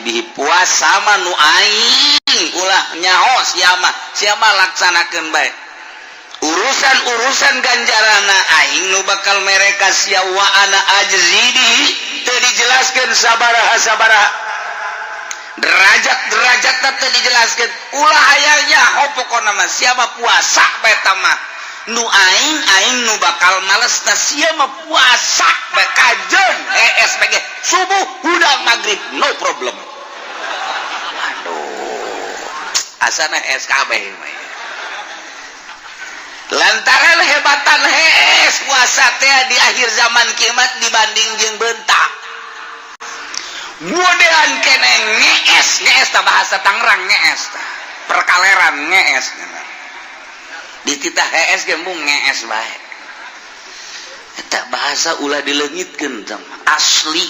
bihi. Puasa mah nu aing, ulah nyaho sia mah, sia mah laksanakeun bae. Urusan-urusan ganjarana aing nu bakal mereka sia. Wa ana ajzi bihi, teu dijelaskeun sabaraha sabaraha derajat-derajat, teu dijelaskeun. Ulah hayang nyaho, pokona mah sia mah puasa bae mah nu aing, aing nu bakal males. Na sia mah puasa bae kajeun ESPG subuh hudang maghrib, no problem. Aduh, asana SKB mah lantaran hebatan hees puasa teh di akhir zaman kiamat dibanding jeung bentak godean kene ngees. Ngees tah bahasa Tangerang, ngees tah perkaleran. Ngees di titah hees ge embung ngees bae. Eta bahasa ulah dileungitkeun, asli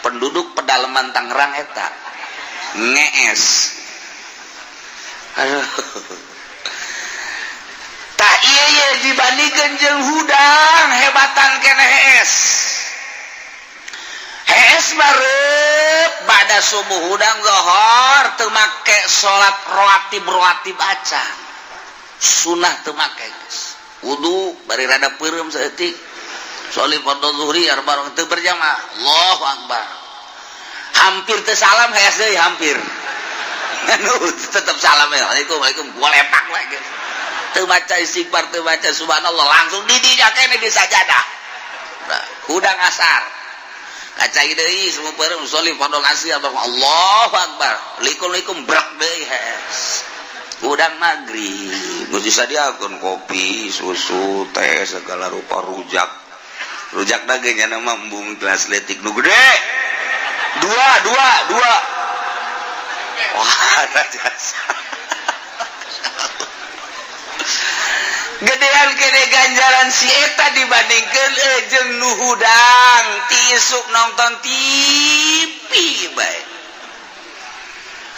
penduduk pedalaman Tangerang eta ngees. Aduh, tah iya iya, dibandingkan jeung hudang hebatan kene hees. Hees barep pada subuh hudang zohor, teu make salat rawatib rawatib acan, sunah teu make geus. Wudu bari rada peureum saeutik, sholli fardhu zuhri arba, teu berjamaah, Allahu akbar, hampir teu salam, hees deui hampir. Anu tetep salam ya, Assalamualaikum, Waalaikum, gua lepak lagi. Teu maca istighfar, teu maca subhanallah, langsung di dinya kene di sajadah. Nah, hudang asar kaca deui, semua peureum, sholli fardhu asri, Allahu akbar, likum likum, brak deui hees. Hudang maghrib geus disadiakeun kopi, susu, teh, segala rupa, rujak. Rujak dagingnya nama embung gelas letik nu gede dua dua dua. Wah, jasa gedean kene ganjaran si eta dibandingkan jeung nu hudang ti isuk nonton TV bae.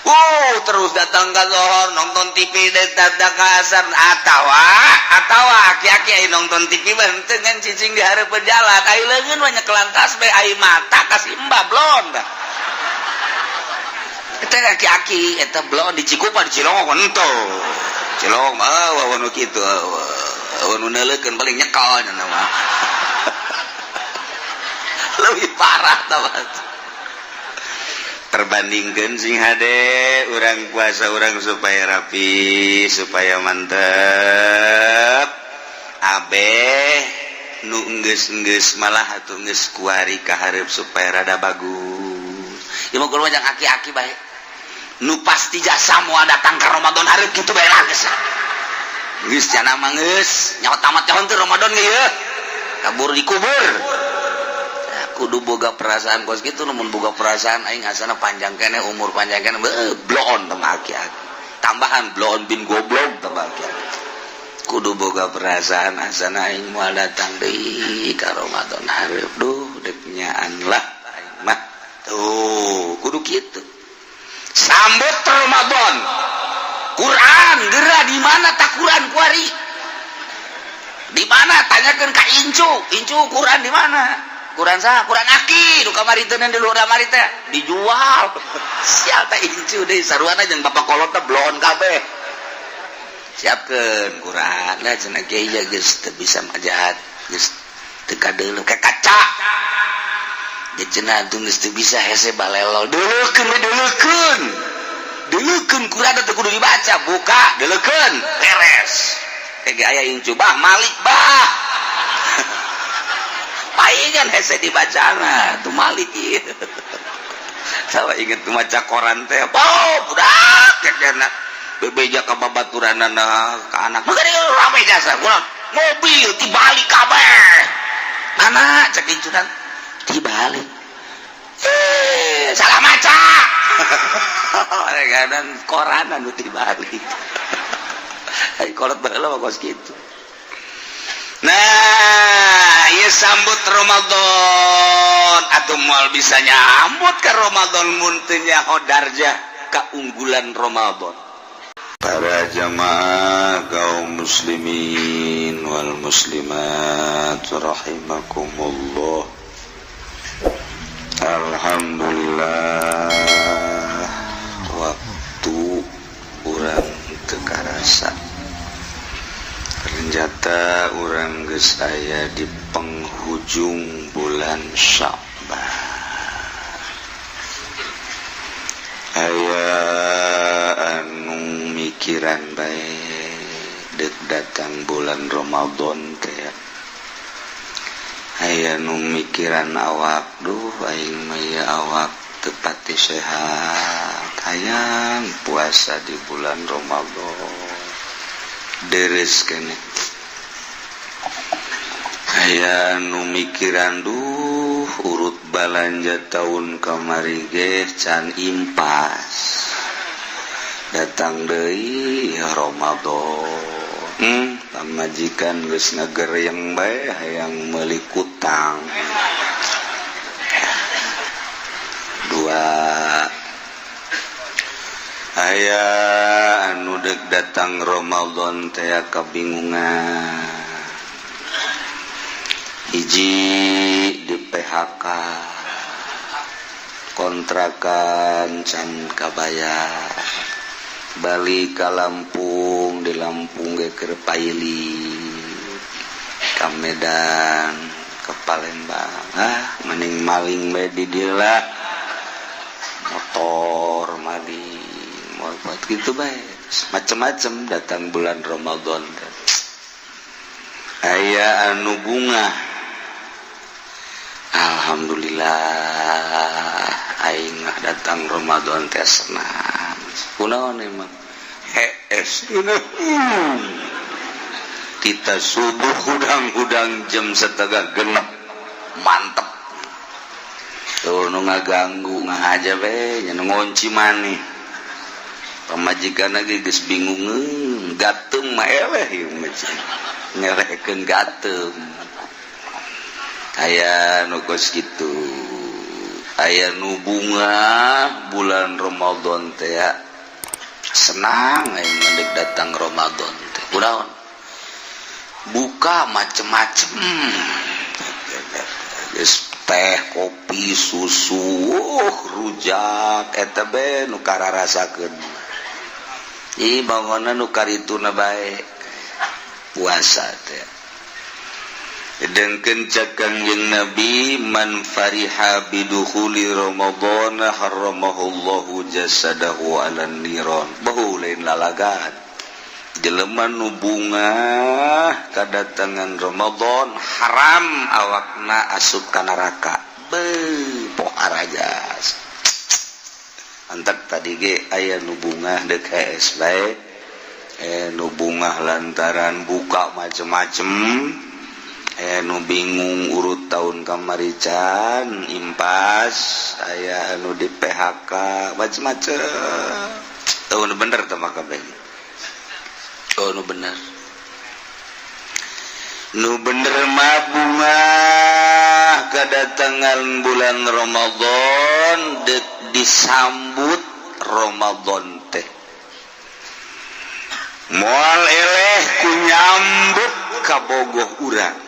Oh, terus datang ke zohor nonton TV, datang ke asar, atawa aki-aki aya nonton TV mah henteu ngan cicing di hareupeun jalan, aya leungeun mah nyekelan tasbih, aya mata kasih embah blon dah. Eta aki-aki eta blon di Cikupa, di Cilongok henteu. Cilongok mah euweuh nu kitu, euweuh nu neuleukeun, paling nyekel nya mah. Lebih parah tah terbandingkan. Sing hade urang puasa, urang supaya rapi, supaya mantep. Abeh nu enggeus-enggeus malah atuh geus kuari ka hareup supaya rada bagus. Ieu mah kudu jang aki-aki bae nu pasti jasa moal datang ke Ramadan hareup kitu bae lah geus. Geus cenah mah geus nyawa tamat nyaho teu Ramadan ge ieu kabur dikubur. Kudu boga perasaan kos gitu. Namun boga perasaan aing asana panjang kene umur, panjang kene, bloon teh aki-aki, tambahan bloon bin goblok teh aki-aki. Kudu boga perasaan asana aing moal datang deui ka Ramadan hareup. Duh, dek nyaan lah aing mah. Tuh kudu kitu sambut Ramadan. Quran geura di mana tak Quran kuari di mana? Tanyakan ka incu. Incu, Quran di mana? Quran sah? Quran aki nu kamari teh, di luhur kamari teh dijual. Sial teh incu deui sarua jeung bapak kolot teh, bloon kabeh. Siapkeun Quran lah cenah kiai ya, geus teu bisa majahat, geus teu kadeuleu ka kaca. Dia cenah tuh geus teu bisa, hese balelo. Deuleukeun we, deuleukeun, deuleukeun Quran teh kudu dibaca. Buka, deuleukeun, beres. Kayak aya incu, bah Malik bah palingan hese dibacana tuh Malik ieu. Salah inget tuh maca koran teh. Oh, budak kena bebeja ka babaturanana, ka anak. Maka dia rame jasa kurang mobil dibalik kabeh. Mana cek incunan dibalik, eh salah maca kadang koran anu dibalik. Ai kolot baheula mah kos kitu. Nah, ieu sambut Ramadan atau moal bisa nyambut ke Ramadan mun teu nyaho darjah keunggulan Ramadan. Para jamaah kaum muslimin wal muslimat rahimakumullah. Alhamdulillah. geus aya di penghujung bulan Sya'ban. Aya anu mikiran bae dek datang bulan Ramadan teh. Aya nu mikiran awak, duh aing mah ieu awak teu pati sehat, hayang puasa di bulan Ramadan deres keneh. Aya nu mikiran, duh urut balanja tahun kamari ge can impas, datang deui Ramadan, pamajikan geus ngagereng bae hayang meuli kutang dua. Aya anu dek datang Ramadan teh kabingungan, hiji di PHK, kontrakan can kabayar, balik ka Lampung, di Lampung ge keur pailit, ka Medan, ke Palembang, ah mending maling bae di dieu lah, motor maling buat gitu bae, macem-macem datang bulan Ramadan. Aya anu bunga, alhamdulillah aing mah datang Ramadan teh senang. Kunaon emang hees kita subuh hudang-hudang jam 5.30, mantep tuh. Nu ngaganggu ngahaja we nya, nu ngunci maneh, pamajikan lagi geus bingungeun, gateung mah eleh ieu mah, ngelehkeun gateung. Aya nu kos kitu, aya nu bunga bulan Ramadan teh senang aing mendek datang Ramadan teh. Kunaon? Buka macem-macem. Geus teh, kopi, susu, rujak eta be nu kararasakeun. Ih, bangunna nu karituna bae puasa teh. Sedangkan cek Kangjeng Nabi, man fariha bidukhuli Ramadan harramahullahu jasadahu 'alan niran. Bau lain lalagan. Jelema nu bungah kadatangan Ramadan, haram awakna asup ka neraka. Beuh, poharajas. Antak tadi ge aya nu bungah deuk hees bae. Nu bungah lantaran buka macem-macem. Aya nu bingung urut tahun kamari can impas, aya anu di PHK, macem-macem. Tahu nu bener teh maka kabeh. Oh, nu bener. Nu bener mah bungah kedatangan bulan Ramadan, dek disambut Ramadan teh. Moal eleh ku nyambut kabogoh urang.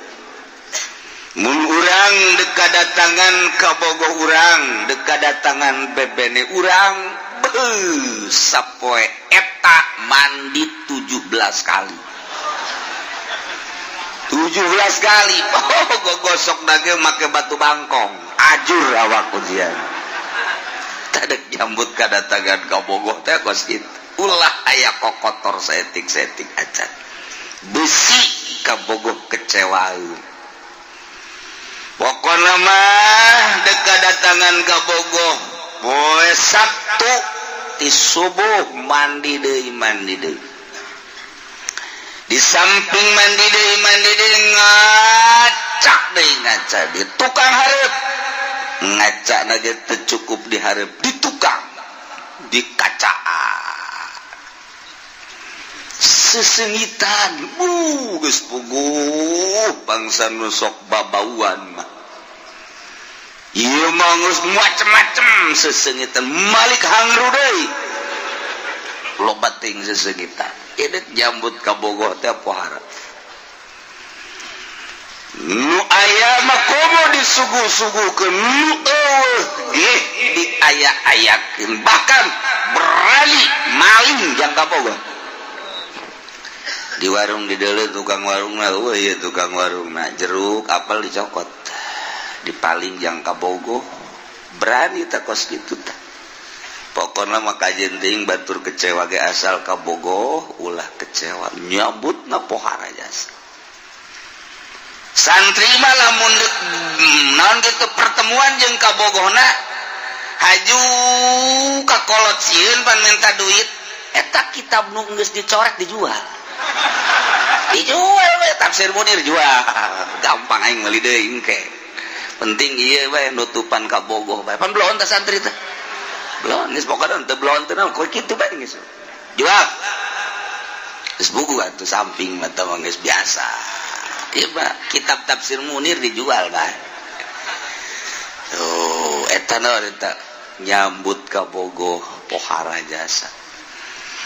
Mun urang dek kadatangan kabogoh urang, dek kadatangan bebene urang, beuh, sapoe eta mandi 17 kali. 17 kali. Oh, gosok daging make batu bangkong. Ajur awak ujian. Tadek nyambut kadatangan kabogoh teh kos kitu. Ulah aya kokotor saeutik-saeutik acan. Besi kabogoh kecewa. Pokokna mah dek kadatangan kabogoh poe Sabtu ti subuh mandi deui, mandi deui. Di samping mandi deui, ngacak deui, ngaca di tukang hareup. Ngaca na ge teu cukup di hareup, di tukang, di kacaan. Sesengitan, geus puguh bangsa nu sok babauan mah. Ieu mah geus macem-macem sesengitan, malik hangru deui. Loba teuing sesengitan. Ieu jambut kabogoh teh pohara. Nu aya mah komo disuguh-suguhkeun, nu eueuh ge diaya-ayakeun, bahkan berani maling jang kabogoh. Di warung di dulu tukang warung lah, oh iya, tukang warung nah jeruk apel dicokot dipaling jang kabogoh, berani tak kos gitu tak. Pokoknya mah kajen teuing batur kecewa ge asal kabogoh ulah kecewa, nyambut na pohara jasa. Santri mah lamun naon gitu pertemuan jeung kabogohna, haju ka kolot sieun pan minta duit. Eta kitab nu geus dicoret dijual, dijual we. Tafsir Munir jual gampang, aing meuli deui engke. Penting ieu we nutupan kabogoh bae. Pan belon teh santri teh belon geus, pokona teu belon teh naon kitu bae geus jual, geus buku atuh samping mah mah geus biasa. Ieu mah kitab tafsir Munir dijual bae tuh. Eta naon, eta nyambut kabogoh pohara jasa.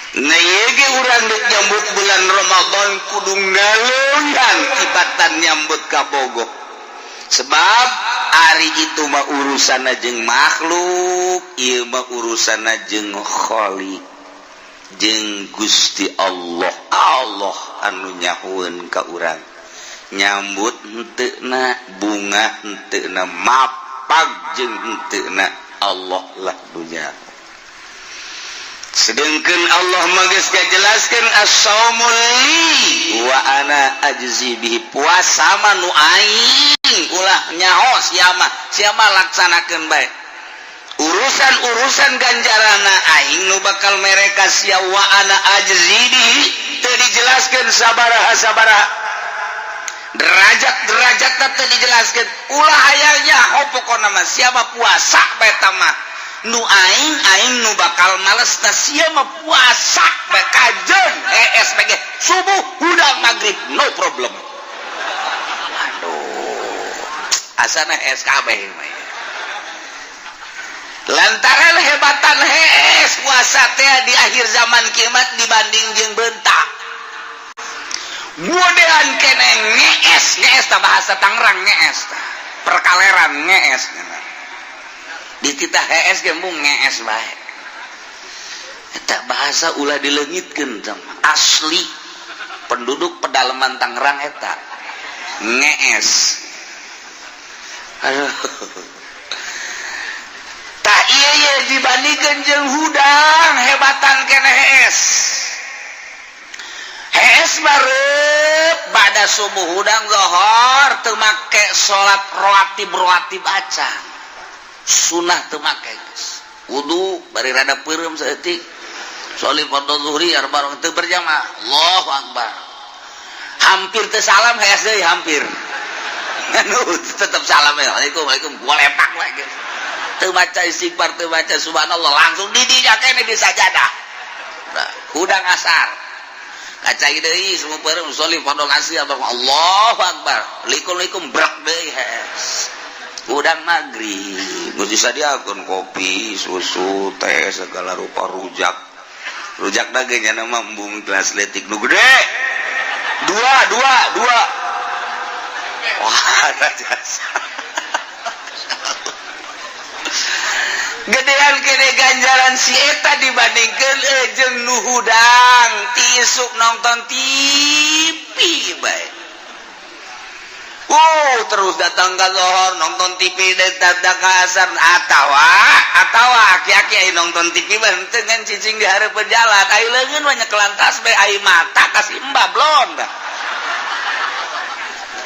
Nah, ieu ge urang dek nyambut bulan Ramadan kudu ngaleuyan tibatan nyambut kabogoh, sebab ari itu mah urusan jeung makhluk, ieu mah urusan jeung Khalik, jeung Gusti Allah. Allah anu nyahueun ka urang nyambut henteu na, bunga henteu na, mapag jeung henteu na, Allah lah dunya. Sedangkan Allah mah geus ngajelaskeun, as-saumu li wa ana ajzi bihi. Puasa mah nu aing, ulah nyaho sia mah, sia mah laksanakeun bae. Urusan-urusan ganjarana aing nu bakal mereka sia. Wa ana ajzi bihi, teu dijelaskeun sabaraha sabaraha derajat-derajat, teu dijelaskeun. Ulah hayang nyaho, pokona mah sia mah puasa bae mah nu aing, aing nu bakal males. Na sia mah puasa bae kajen ESPG subuh hudang maghrib, no problem. Aduh, asana SKB mah lantaran hebatan hees puasa teh di akhir zaman kiamat dibanding jeung bentak mudean kene ngees. Ngees tah bahasa Tangerang, ngees tah perkaleran. Ngees di kita hees ge embung ngees bae. Eta bahasa ulah dileungitkeun, asli penduduk pedalaman Tangerang eta ngees. Aduh, tah iya iya, dibandingkan jeung hudang hebatan kene hees. Hees barep pada subuh hudang zohor, teu make salat rawatib rawatib acan, sunah teu make geus. Wudu bari rada peureum saeutik, sholat fardhu zuhri arba teu berjamaah, Allahu akbar, hampir teu salam, hees deui. Hampir anu tetep salam ya, Assalamualaikum, Waalaikum, gua lepak we geus. Teu maca istighfar, teu maca subhanallah, langsung di dinya kene di sajadah. Nah, hudang asar kaca deui, semua peureum, sholat fardhu asir, Allahu akbar, likum likum, brak deui hees. Hudang maghrib geus disadiakeun kopi susu teh segala rupa, rujak rujak dagingnya nama embung gelas letik nu gede dua dua dua. Wah, ada jasa gedean kene ganjaran si eta dibandingkan jeung nu hudang ti isuk nonton TV bae. Oh, terus datang ke zohor nonton TV, datang ke asar, atawa atawa aki-aki aya nonton TV bae henteu ngan cicing di hareupeun jalan, ayo leungeun banyak kelantas bae, ayo mata kasih embah blon dah.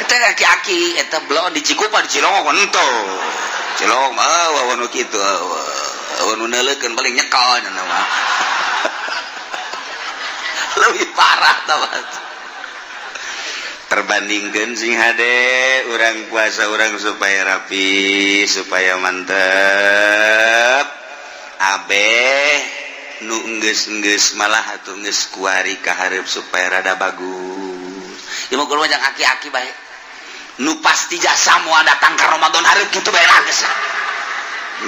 Eta aki-aki eta blon di Cikupa, di Cilongok henteu. Cilongok mah wawan nu kitu, wawan nu neuleukeun paling nyekel nya mah. Lebih parah tah. Perbandingkan sing hade urang puasa urang supaya rapi, supaya mantep. Abeh nu enggeus-enggeus malah atuh geus kuari ka hareup supaya rada bagus. Ieu mah kudu jang aki-aki bae nu pasti jasa moal datang ka Ramadan hareup kitu bae lah geus.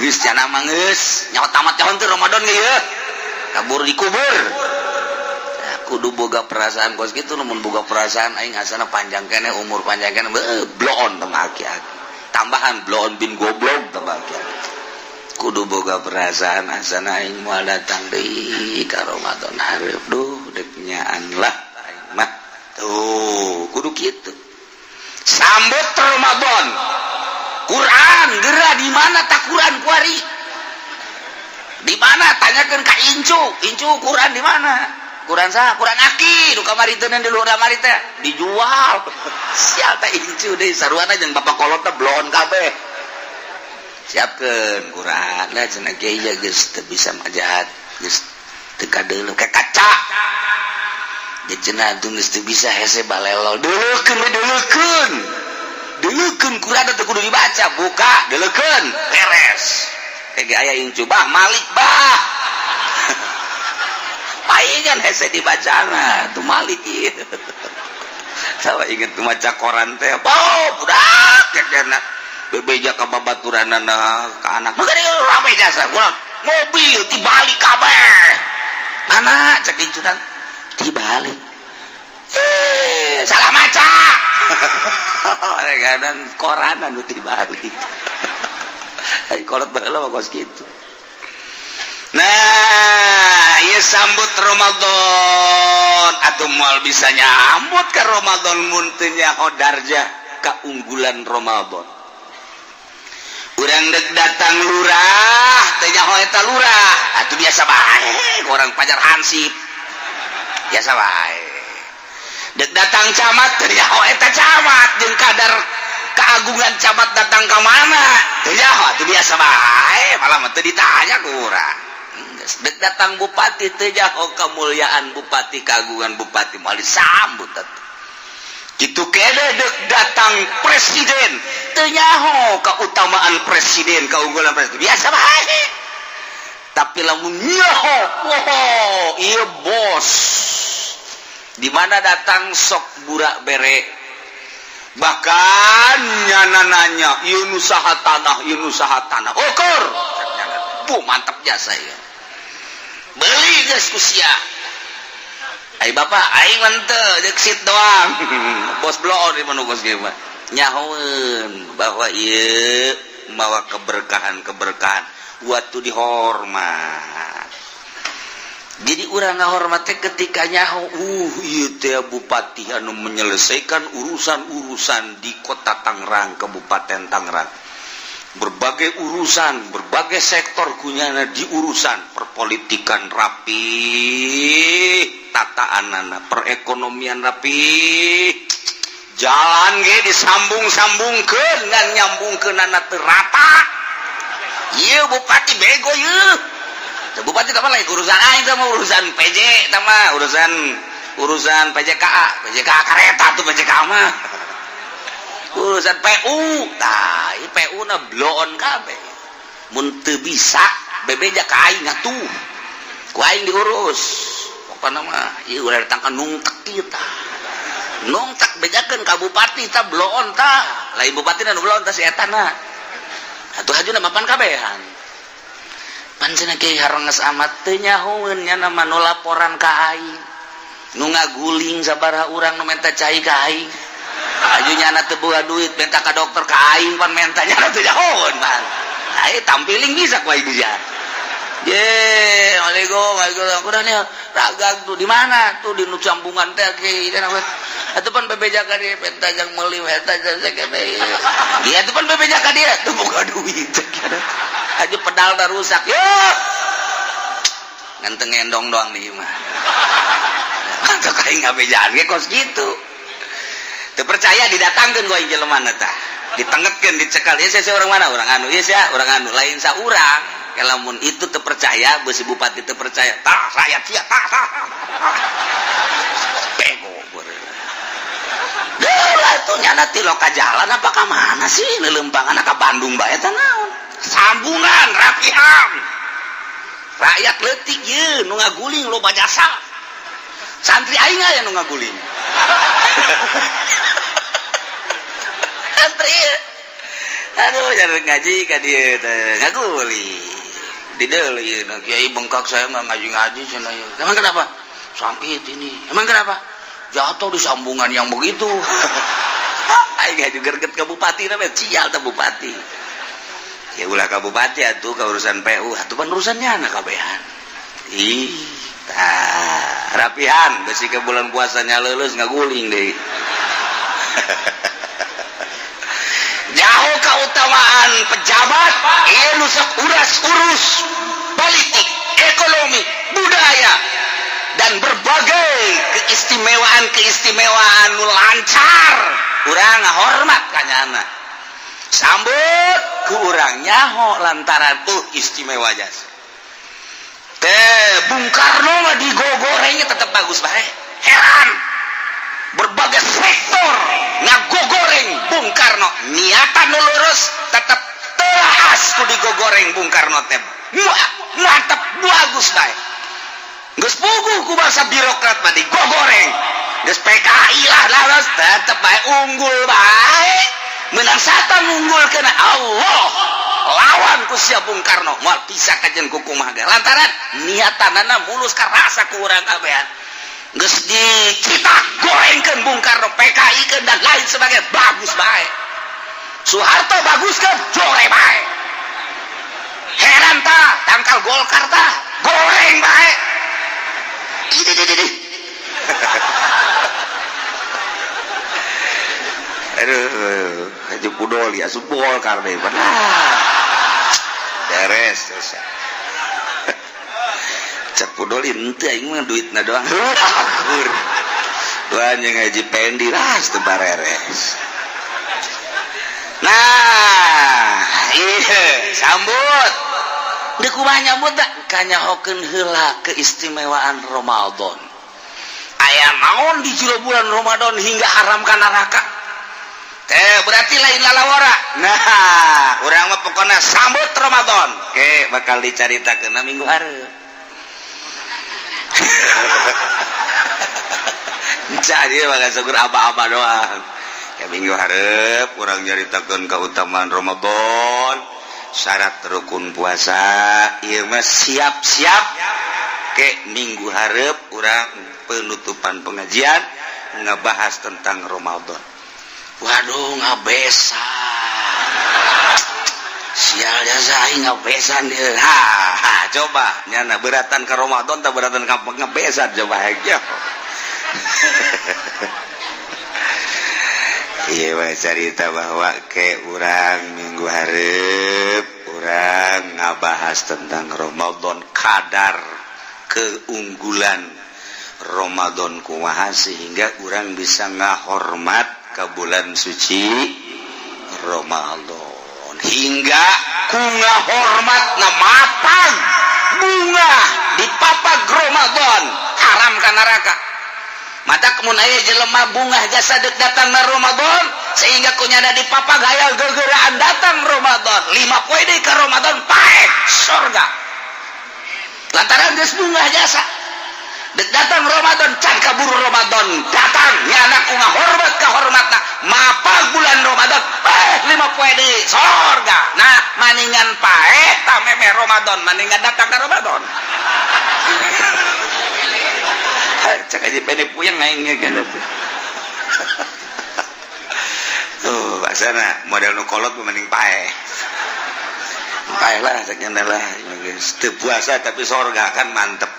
Geus cenah mah geus nyawa tamat nyaho teu Ramadan ge ieu kabur dikubur. Kudu boga perasaan kos gitu. Namun boga perasaan aing asana panjang kene umur, panjang kene, bloon teh aki-aki, tambahan bloon bin goblok teh aki-aki. Kudu boga perasaan asana aing moal datang deui ka Ramadan hareup. Duh, dek nyaan lah aing mah. Tuh, kudu kitu. Sambut Ramadan. Quran geura, di mana tak Quran kuari? Di mana? Tanyakan ka incu. Incu, Quran di mana? Quran sah? Quran aki nu kamari teh, di luar kamari teh dijual. Sial teh incu deui, saruana jeung bapak kolot teh bloon kabeh. Siapkeun Quran lah cenah, kiai ya geus teu bisa majahat, geus teu kadeuleu ka kaca. Dia cenah atuh geus teu bisa, hese balelo. Deuleukeun we, deuleukeun. Deuleukeun Quran teh kudu dibaca, buka, deuleukeun, beres. Kayak aya incu, bah Malik bah. Paingan hese dibacana tuh Malik ieu. Salah inget maca koran teh. Oh, budak kena bebeja ka babaturanana ka anak. Maka dia rame jasa. Kurang mobil dibalik kabeh. Mana cek incunan? Dibalik. Eh, salah maca. Kadang koran anu dibalik. Ai kolot baheula mah kos kitu. Nah, ieu sambut Ramadan atuh, moal bisa nyambut ke Ramadan mun teu nyaho darjah keunggulan Ramadan. Urang dek datang lurah, teu nyaho eta lurah, atuh biasa bae, orang pajar hansip. Biasa bae. Dek datang camat, teu nyaho eta camat jeung kadar keagungan camat datang ke mana, teu nyaho, atuh biasa bae, malah mah teu ditanya ku urang. Dek datang bupati, teu nyaho kemuliaan bupati, keagungan bupati, moal disambut atuh. Gitu kene dek datang presiden, teu nyaho keutamaan presiden, keunggulan presiden, biasa bae. Tapi lamun nyaho, oh iya bos, di mana datang sok burak bere, bahkan nyana nanya ieu nu saha tanah, ieu nu saha tanah, ukur bu, mantap jasa ya, beli geus ku sia. Ai bapak aing mah teu jeung sit doang, bos bloon di mana bos kieu mah nyahoeun bahwa ieu mawa keberkahan-keberkahan waktu dihormat. Jadi urang ngahormat teh ketika nyaho, ieu teh bupati anu menyelesaikan urusan-urusan di kota Tangerang, Kabupaten Tangerang, berbagai urusan, berbagai sektor kunyana di urusan perpolitikan rapi, tataanana, perekonomian rapi, jalan ge disambung-sambungkeun, ngan nyambungkeunana teu rata. Ieu bupati bego ieu. Teu bupati teh mah lain urusan aing, teh mah urusan PJ, teh mah urusan urusan PJKA, PJKA kareta tuh PJKA mah. Urusan PU, tah ieu PU na bloon kabeh. Mun teu bisa bebeja ka aing atuh. Ku aing diurus. Pokona mah ieu ulah datang ka nungtek ieu tah. Nungtek bejakeun ka bupati tah, bloon tah. Lain bupati nu bloon tah, si eta na. Atuh hajuna mapan kabehan. Pan cenah kiai harenges amat teu nyahoeun nya nama nu laporan ka aing. Nu ngaguling sabaraha urang, nu menta cai ka aing. Aju nyana teu boga duit minta ka dokter ka aing, pan menta nyana teu nyahoeun pan. Ai tampiling bisa ku aing bisa. Ye, Waalaikum, waalaikum. Kurang nih, ragang tuh di mana? Tuh di nu sambungan teh kiai. Atuh pan bebeja ka dia, penta jang meuli eta jang kene. Iya tuh pan bebeja ka dia, tuh boga duit. Aja pedal dah rusak. Yo. Ngan teu ngendong doang di mah. Mantap aing ngabejaan ge kos kitu. Teu percaya didatangkeun ku aing jelema tah. Ditengetkeun, dicekal. Ya saya orang mana? Orang anu. Iya sia, orang anu. Lain sa urang. Lamun itu terpercaya, besi bupati terpercaya. Tah rakyat sia tah tah. Bego. Lah tuh nyana ti loka jalan apa ka mana sih lelempangan ka Bandung bae teh naon? Sambungan rapihan. Rakyat leutik ye nu ngaguling loba jasa. Santri aing aya nu ngaguling. Santri. Aduh, jangan ngaji ka dieu teh ngaguling. Di deuleu ieu kiai bengkak, saya nggak ngaji-ngaji cenah ieu. Emang kenapa? Sakit ini. Emang kenapa? Jatuh di sambungan yang begitu. Aing ngaju gerget ke bupati namanya cial teh bupati. Ya ulah ka bupati atuh ka urusan PU, atuh pan urusannya anak kabehan. Ih, tah. Rapihan besi ke bulan puasanya lulus ngaguling deh. Jauh keutamaan pejabat ieu nu sok uras-urus politik, ekonomi, budaya, dan berbagai keistimewaan-keistimewaan nu lancar, urang ngahormat ka nyana, sambut ku urang nyaho lantaran istimewa jasa teh. Bung Karno mah digogorengnya tetap bagus bae. Heran, berbagai sektor ngagogoreng Bung Karno, niatan nu lurus tetap telas ku digogoreng Bung Karno teh mantap, bagus bae. Geus puguh ku bangsa birokrat mah digogoreng, geus PKI lah lah, tetep bae unggul bae, menang satan unggul kena Allah lawan ku sia Bung Karno moal bisa kajen ku kumaha ge, lantaran niatanana mulus karasa ku urang kabehan. Geus dicitak gorengkeun Bung Karno, PKI keun, dan lain sebagainya, bagus bae. Soeharto baguskeun, jore bae. Heran tah tangkal Golkar tah goreng bae. Ini ini. Aduh, Haji Pudoli asup Golkar deh. Beres selesai. Cek Pudoli henteu, aing mah duitna doang. Akur. Tuan jeung Haji Pendi lah teu bareres. Nah, iya, sambut. Deuk kumaha nyambut da? Kanyahokeun heula keistimewaan Ramadan. Aya naon di jero bulan Ramadan hingga haram ka neraka? Teh berarti lain lalawara. Nah, urang mah pokokna sambut Ramadan. Oke, bakal dicaritakeun minggu hareup. Jadi bakal syukur aba-aba doang. Ya, minggu hareup urang nyaritakeun keutamaan Ramadan, syarat rukun puasa. Ieu mah siap-siap ke minggu hareup urang penutupan pengajian ngebahas tentang Ramadan. Waduh, ngabesan. Sial jasa aing ngabesan dia. Ha, ha, coba nyana beratan ke Ramadan tak beratan ka ngabesan, coba ya. Iya mah cerita bahwa ke urang minggu hareup urang ngabahas tentang Ramadan, kadar keunggulan Ramadan kumaha sehingga urang bisa ngahormat ke bulan suci Ramadan, hingga ku ngahormatna mapag bunga di papag Ramadan haram ka neraka. Mata kemun aya jelema bungah jasa dek datang na Ramadan sehingga kunyana di papag hayal gegeraan datang Ramadan, 5 poe deui ka Ramadan paeh surga lantaran geus bungah jasa dek datang Ramadan. Can kaburu Ramadan datang, nyana ku ngahormat ka hormatna mapag bulan Ramadan paeh 5 poe deui surga. Nah, maningan paeh tah memeh Ramadan, maningan datang ka Ramadan. Cek aja pede puyeng aing kan. Tuh, basana model nu kolot mending paeh. Paeh lah cek lah, geus teu puasa tapi sorga kan mantep.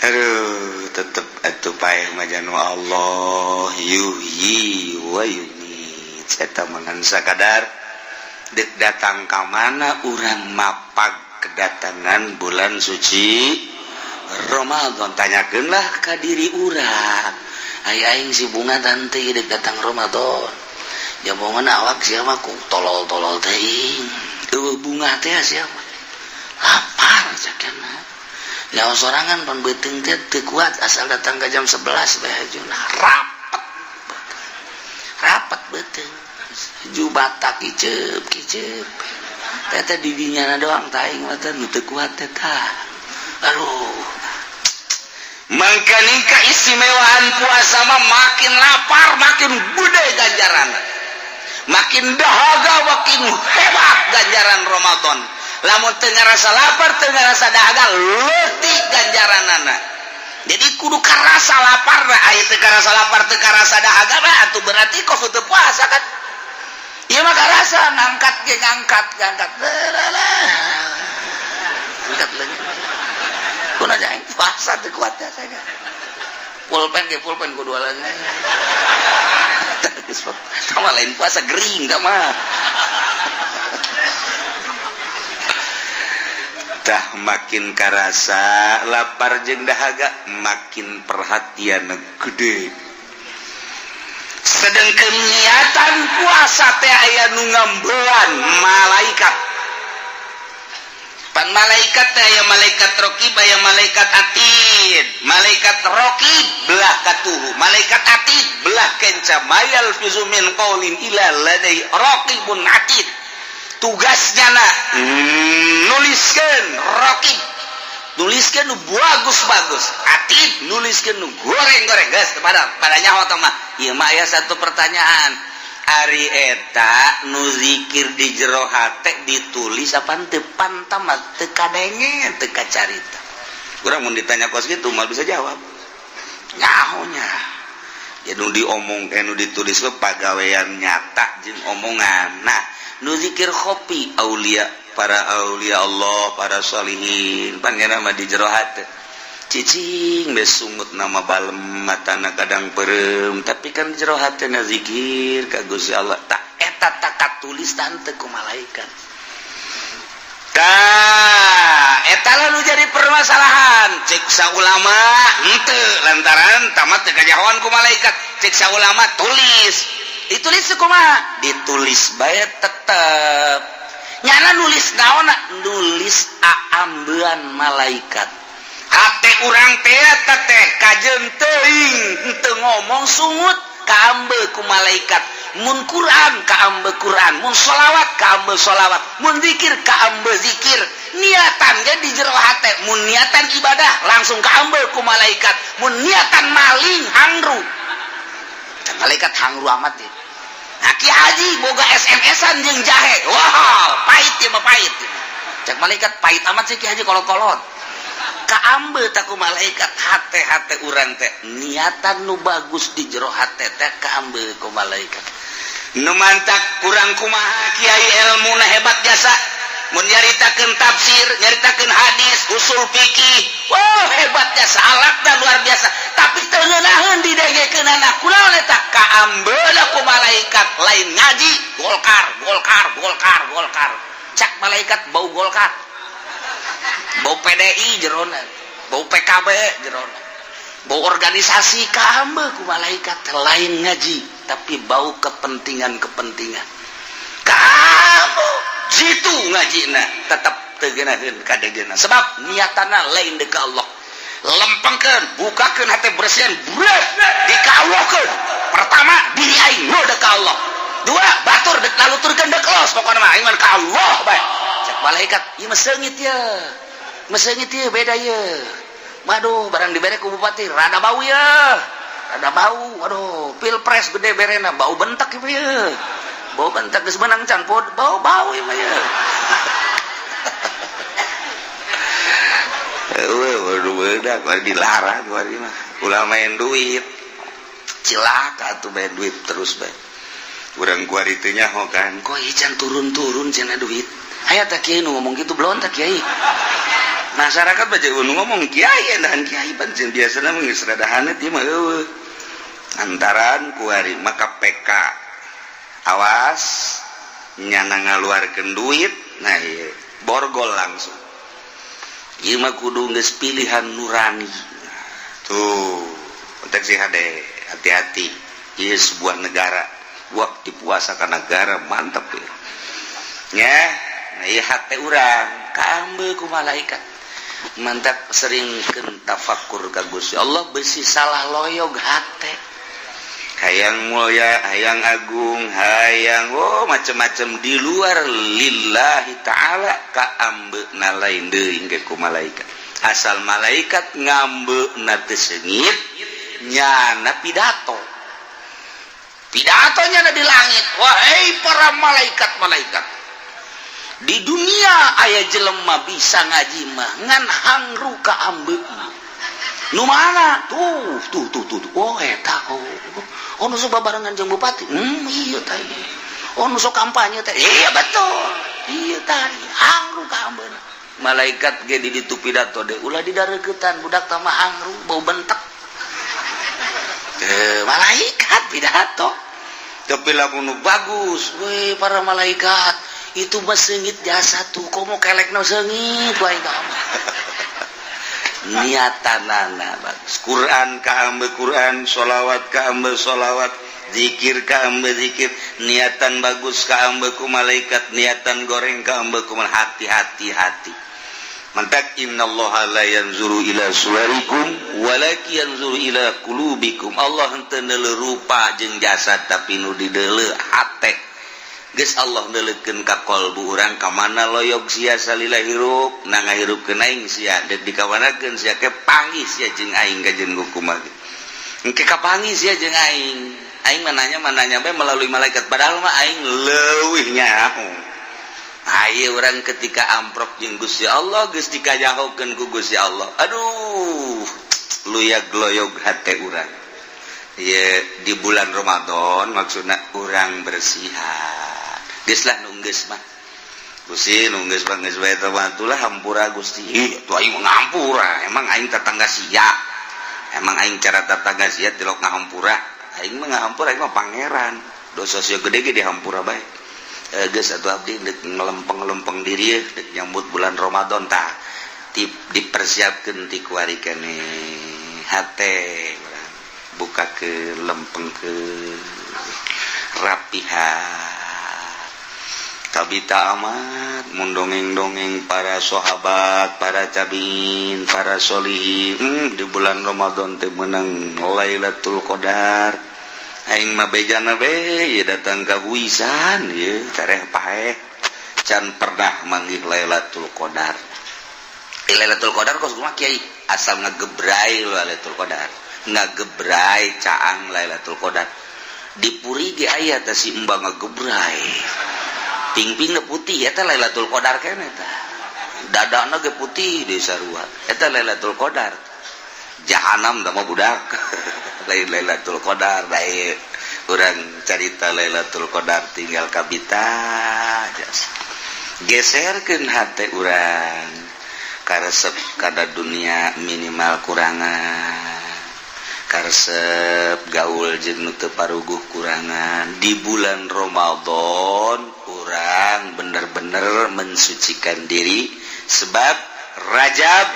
Aduh, tetep atuh paeh mah janu Allah yuhyi wa yumiit. Eta mah ngan sakadar deuk datang ka mana urang mapag kedatangan bulan suci Ramadan, tanyakeunlah ka diri urang. Ai aing si bunga tante dek datang Ramadan, jabongan awak siapa ku tolol-tolol teuing eueuh bunga teh, siapa lapar cakena nyawa sorangan pan beuteung teh teu kuat asal datang ke jam 11 bae hajuna rapet rapat beuteung ju batak kiceup kiceup teh teh didinya doang taing mah teh nu teu kuat teh tah. Aduh, mangkaning keistimewaan puasa mah makin lapar makin gede ganjaran, makin dahaga makin hebat ganjaran Ramadan. Lamun teu ngarasa lapar, teu ngarasa dahaga, leutik ganjaranana. Jadi kudu karasa lapar. Aya teu karasa lapar, teu karasa dahaga mah atuh berarti kok teu puasa kan. Ieu mah karasa, ngangkat ge ngangkat ngangkat, angkat leungeun. Kunaon aing? Puasa teu kuat ya saya. Pulpen ge, pulpen kudu lagi. Sama lain puasa, gering mah. Tah, makin karasa lapar jeung dahaga, makin perhatian gede. Sedangkan niatan puasa teh aya nu ngambean malaikat. Pan malaikat teh aya malaikat rokib, aya malaikat atid. Malaikat rokib belah katuhu, malaikat atid belah kenca. Ma yalfizu min qaulin illa ladai raqibun atid. Tugasnya na nuliskeun rokib, nuliskeun nu bagus-bagus, atid nuliskeun nu goreng-goreng. Geus pada pada nyaho mah. Ieu mah aya satu pertanyaan. Ari eta nu zikir di jero hate ditulis apa teu? Pantamat teu kadenge, teu kacarita. Urang mun ditanya kos gitu mah bisa jawab nyahonya ya. Nu diomong, nu ditulis ke pagawean nyata jeung omongan. Nah, nu zikir khofi, aulia, para aulia Allah, para sholihin, pan mah di jero hate cicing be, sungut nama balem, matana kadang perem, tapi kan jero hatena zikir ka Gusti Allah. Tak eta tak katulis tante ku malaikat. Tah, eta lah nu jadi permasalahan. Cek ulama henteu, lantaran tamat teu kajahoan ku malaikat. Cek ulama tulis, ditulis kumaha? Ditulis bae tetep nyana nulis naon? Nulis aambean malaikat. Hate urang teh teh kajeun teuing henteu ngomong, sungut kaambe ku malaikat. Mun Quran, kaambe Quran. Mun sholawat, kaambe sholawat. Mun zikir, kaambe zikir. Niatan ge di jero hate, mun niatan ibadah langsung kaambe ku malaikat. Mun niatan maling, hangru malaikat, hangru amat ya. Nah, Ki Haji boga SMS-an jeung jahe, wah, pahit ya mah, pahit ya. Cek malaikat, pahit amat sih Ki Haji, kolot-kolot. Kaambe tak ku malaikat hate-hate urang teh. Niatan nu bagus di jero hate teh kaambe ku malaikat. Nu mantak kurang kumaha kiai ilmu na hebat jasa mun nyaritakeun tafsir, nyaritakeun hadis, usul fikih, wah, hebat jasa, alatna luar biasa, tapi teu ngeunaheun didengekeunana. Kunaon eta? Kaambe ku malaikat. Lain ngaji Golkar, Golkar, Golkar, Golkar. Cak malaikat, bau Golkar, bau PDI jerona, bau PKB jerona, bau organisasi. Kaambe ku malaikat. Lain ngaji tapi bau kepentingan-kepentingan, kamu jitu ngajina tetap teu ngeunaheun kadegena, sebab niatana lain deuk Allah. Lempengkeun, bukakeun hati, bersihan, beres dikawalkeun. Pertama, diri aing nu deuk Allah. Dua, batur dek naluturkeun deuk los. Pokona mah aing mah ka Allah bae. Cek malaikat, ieu mah seungit ya, mah seungit ya, beda ya. Waduh, barang dibere ku bupati rada bau ya, rada bau. Waduh, pilpres gede berena, bau bentak ya, bau bentak. Geus menang can bau, bau ieu mah ya. Waduh, bedak dilarang mah, ulah main duit, cilaka tuh main duit terus bae. Urang kuari teu nyaho kan, kok can turun-turun cenah duit. Aya tak kiai nu ngomong gitu? Belum tak kiai masyarakat baca nu ngomong kiai dan kiai pancen biasana mah geus rada haneut ieu mah eueuh. Antaran kuari mah KPK awas nyana ngaluarkeun duit. Nah, ieu borgol langsung. Ieu mah kudu geus pilihan nurani tuh. Kontek si hade, hati-hati. Ieu sebuah negara, waktu puasa ka negara mantap ya ya. Nah, ieu hate urang kaambe ku malaikat. Mantap, seringkeun tafakur ka Gusti Allah, besi salah loyog hate. Hayang mulia, hayang agung, hayang, oh, macem-macem di luar lillahi ta'ala, kaambe na lain deui ke ku malaikat. Asal malaikat ngambe na teu seungit, nyana pidato, pidatonya na di langit. Wahai para malaikat-malaikat di dunia, aya jelema bisa ngaji mah ngan hangru kaambe. Nu mana tuh? Tuh, tuh, tuh, tuh. Oh, eta. Oh, oh, nu sok babarengan jeung bupati. Iya tah. Oh, nu sok kampanye teh. Iya, betul. Iya tah, hangru kaambeuna. Malaikat ge di ditu pidato deh, ulah didareketan budak tah mah, hangru bau bentek. Eh, malaikat pidato, tapi lamun bagus we, para malaikat itu mah seungit jasa tuh, komo kelekna seungit wae niatanana bagus. Quran kaambe Quran, sholawat kaambe sholawat, zikir kaambe zikir, niatan bagus kaambe ku malaikat, niatan goreng kaambe ku hati-hati hati. Mantak innallaha la yanzuru ila suwarikum walakin yanzuru ila qulubikum. Allah henteu neuleuh rupa jeung jasad, tapi nu dideuleu hate. Geus Allah neuleukeun ka qalbu urang, ka mana loyog sia salila hirup, na ngahirupkeun aing sia, deuk dikawanakeun sia, ke panggih sia jeung aing ka jeung kumaha engke kapanggih sia jeung aing. Aing mananya mananya bae melalui malaikat, padahal mah aing leuwih nyaho. Ayo orang ketika amprok jeung Gusti Allah, geus dikajahokeun ku Gusti Allah, aduh, luyag loyog hate urang. Ye, di bulan Ramadan maksudna urang bersihan. Geus lah, nu geus mah Gusti, nu geus mah geus bae lah, hampura Gusti. Ih, tuh aing ngampura. Emang aing tetangga sia? Emang aing cara tetangga sia tilok ngahampura? Aing mah ngahampura, aing mah pangeran. Dosa sia gede ge dihampura bae. Eh, geus atuh, abdi deuk ngelempeng-lempeng diri deuk nyambut bulan Ramadan. Tah, dipersiapkeun ti kuari keneh hate buka ke lempeng ke rapihan. Kabita amat mun dongeng-dongeng para sahabat, para tabiin, para solihin, di bulan Ramadan teh menang Lailatul Qadar. Aing mah bejana be ye datang ka Huisan ye careh paeh can pernah manggih Lailatul Qadar. Eh, Lailatul Qadar kos kumaha, Kiai? Asal ngagebrai Lailatul Qadar, ngagebrai caang Lailatul Qadar. Di Puri ge aya teh si Mbak ngagebrai pingping putih, eta Lailatul Qadar keneh eta. Dadana ge putih di sarua, eta Lailatul Qadar. Jahanam da mah budak, lain Lailatul Qadar. Bae urang carita Lailatul Qadar, tinggal kabita geserkeun hate urang karesep kada dunia, minimal kurangan karesep gaul jeung nu teu paruguh, kurangan. Di bulan Ramadan urang bener-bener mensucikan diri, sebab Rajab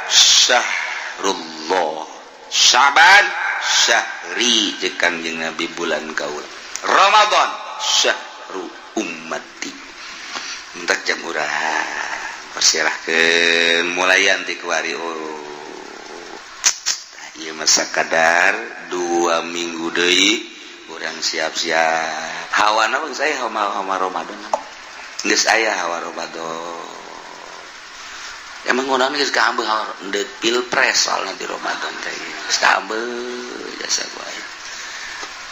syahrullah, Syaban syahri jeung Kangjeng Nabi, bulan kaula, Ramadan syahru ummati. Entak jam urang persilahkeun mulaian ti kuari. Oh, ieu mah sakadar 2 minggu deui, urang siap-siap. Hawa bang saya hawa hawa Ramadan geus aya, hawa Ramadan. Emang ngono geus kaambeu hawa deuk pilpres, soalna di Ramadan teh geus kaambeu jasa gua.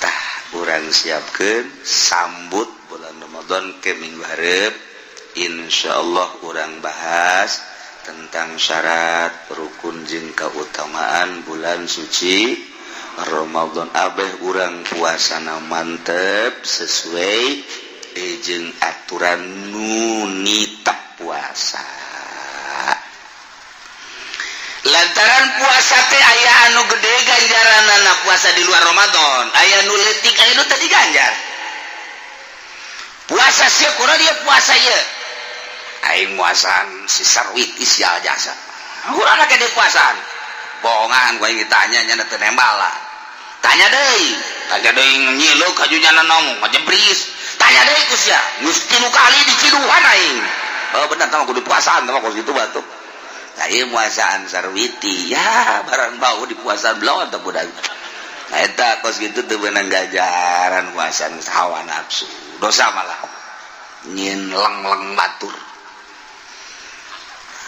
Tah, urang siapkeun sambut bulan Ramadan ke minggu hareup. Insyaallah urang bahas tentang syarat, rukun jeung keutamaan bulan suci Ramadan. Abeh urang puasana mantep sesuai jeung aturan nunita puasa, lantaran puasa teh aya anu gede ganjaran puasa di luar Ramadan, aya nu leutik, aya nu tadi ganjar puasa sia kurang dia puasa. Ye, aing muasaan si Sarwiti sial jasa kurang lagi di puasaan bohongan. Gua ingin tanya nya teu nembal lah. Tanya deui, tanya deui, nyilu kajunya nong ngajebris. Tanya deui ku sia geus tilu kali diciduhan aing. Oh, bener tah kudu puasaan tah kos kitu batuk. Nah, ieu muasaan Sarwiti ya, barang bau di puasaan belum atau budak. Nah, eta kos kitu teu beunang gajaran puasaan hawa nafsu, dosa malah nyin leng-leng batur.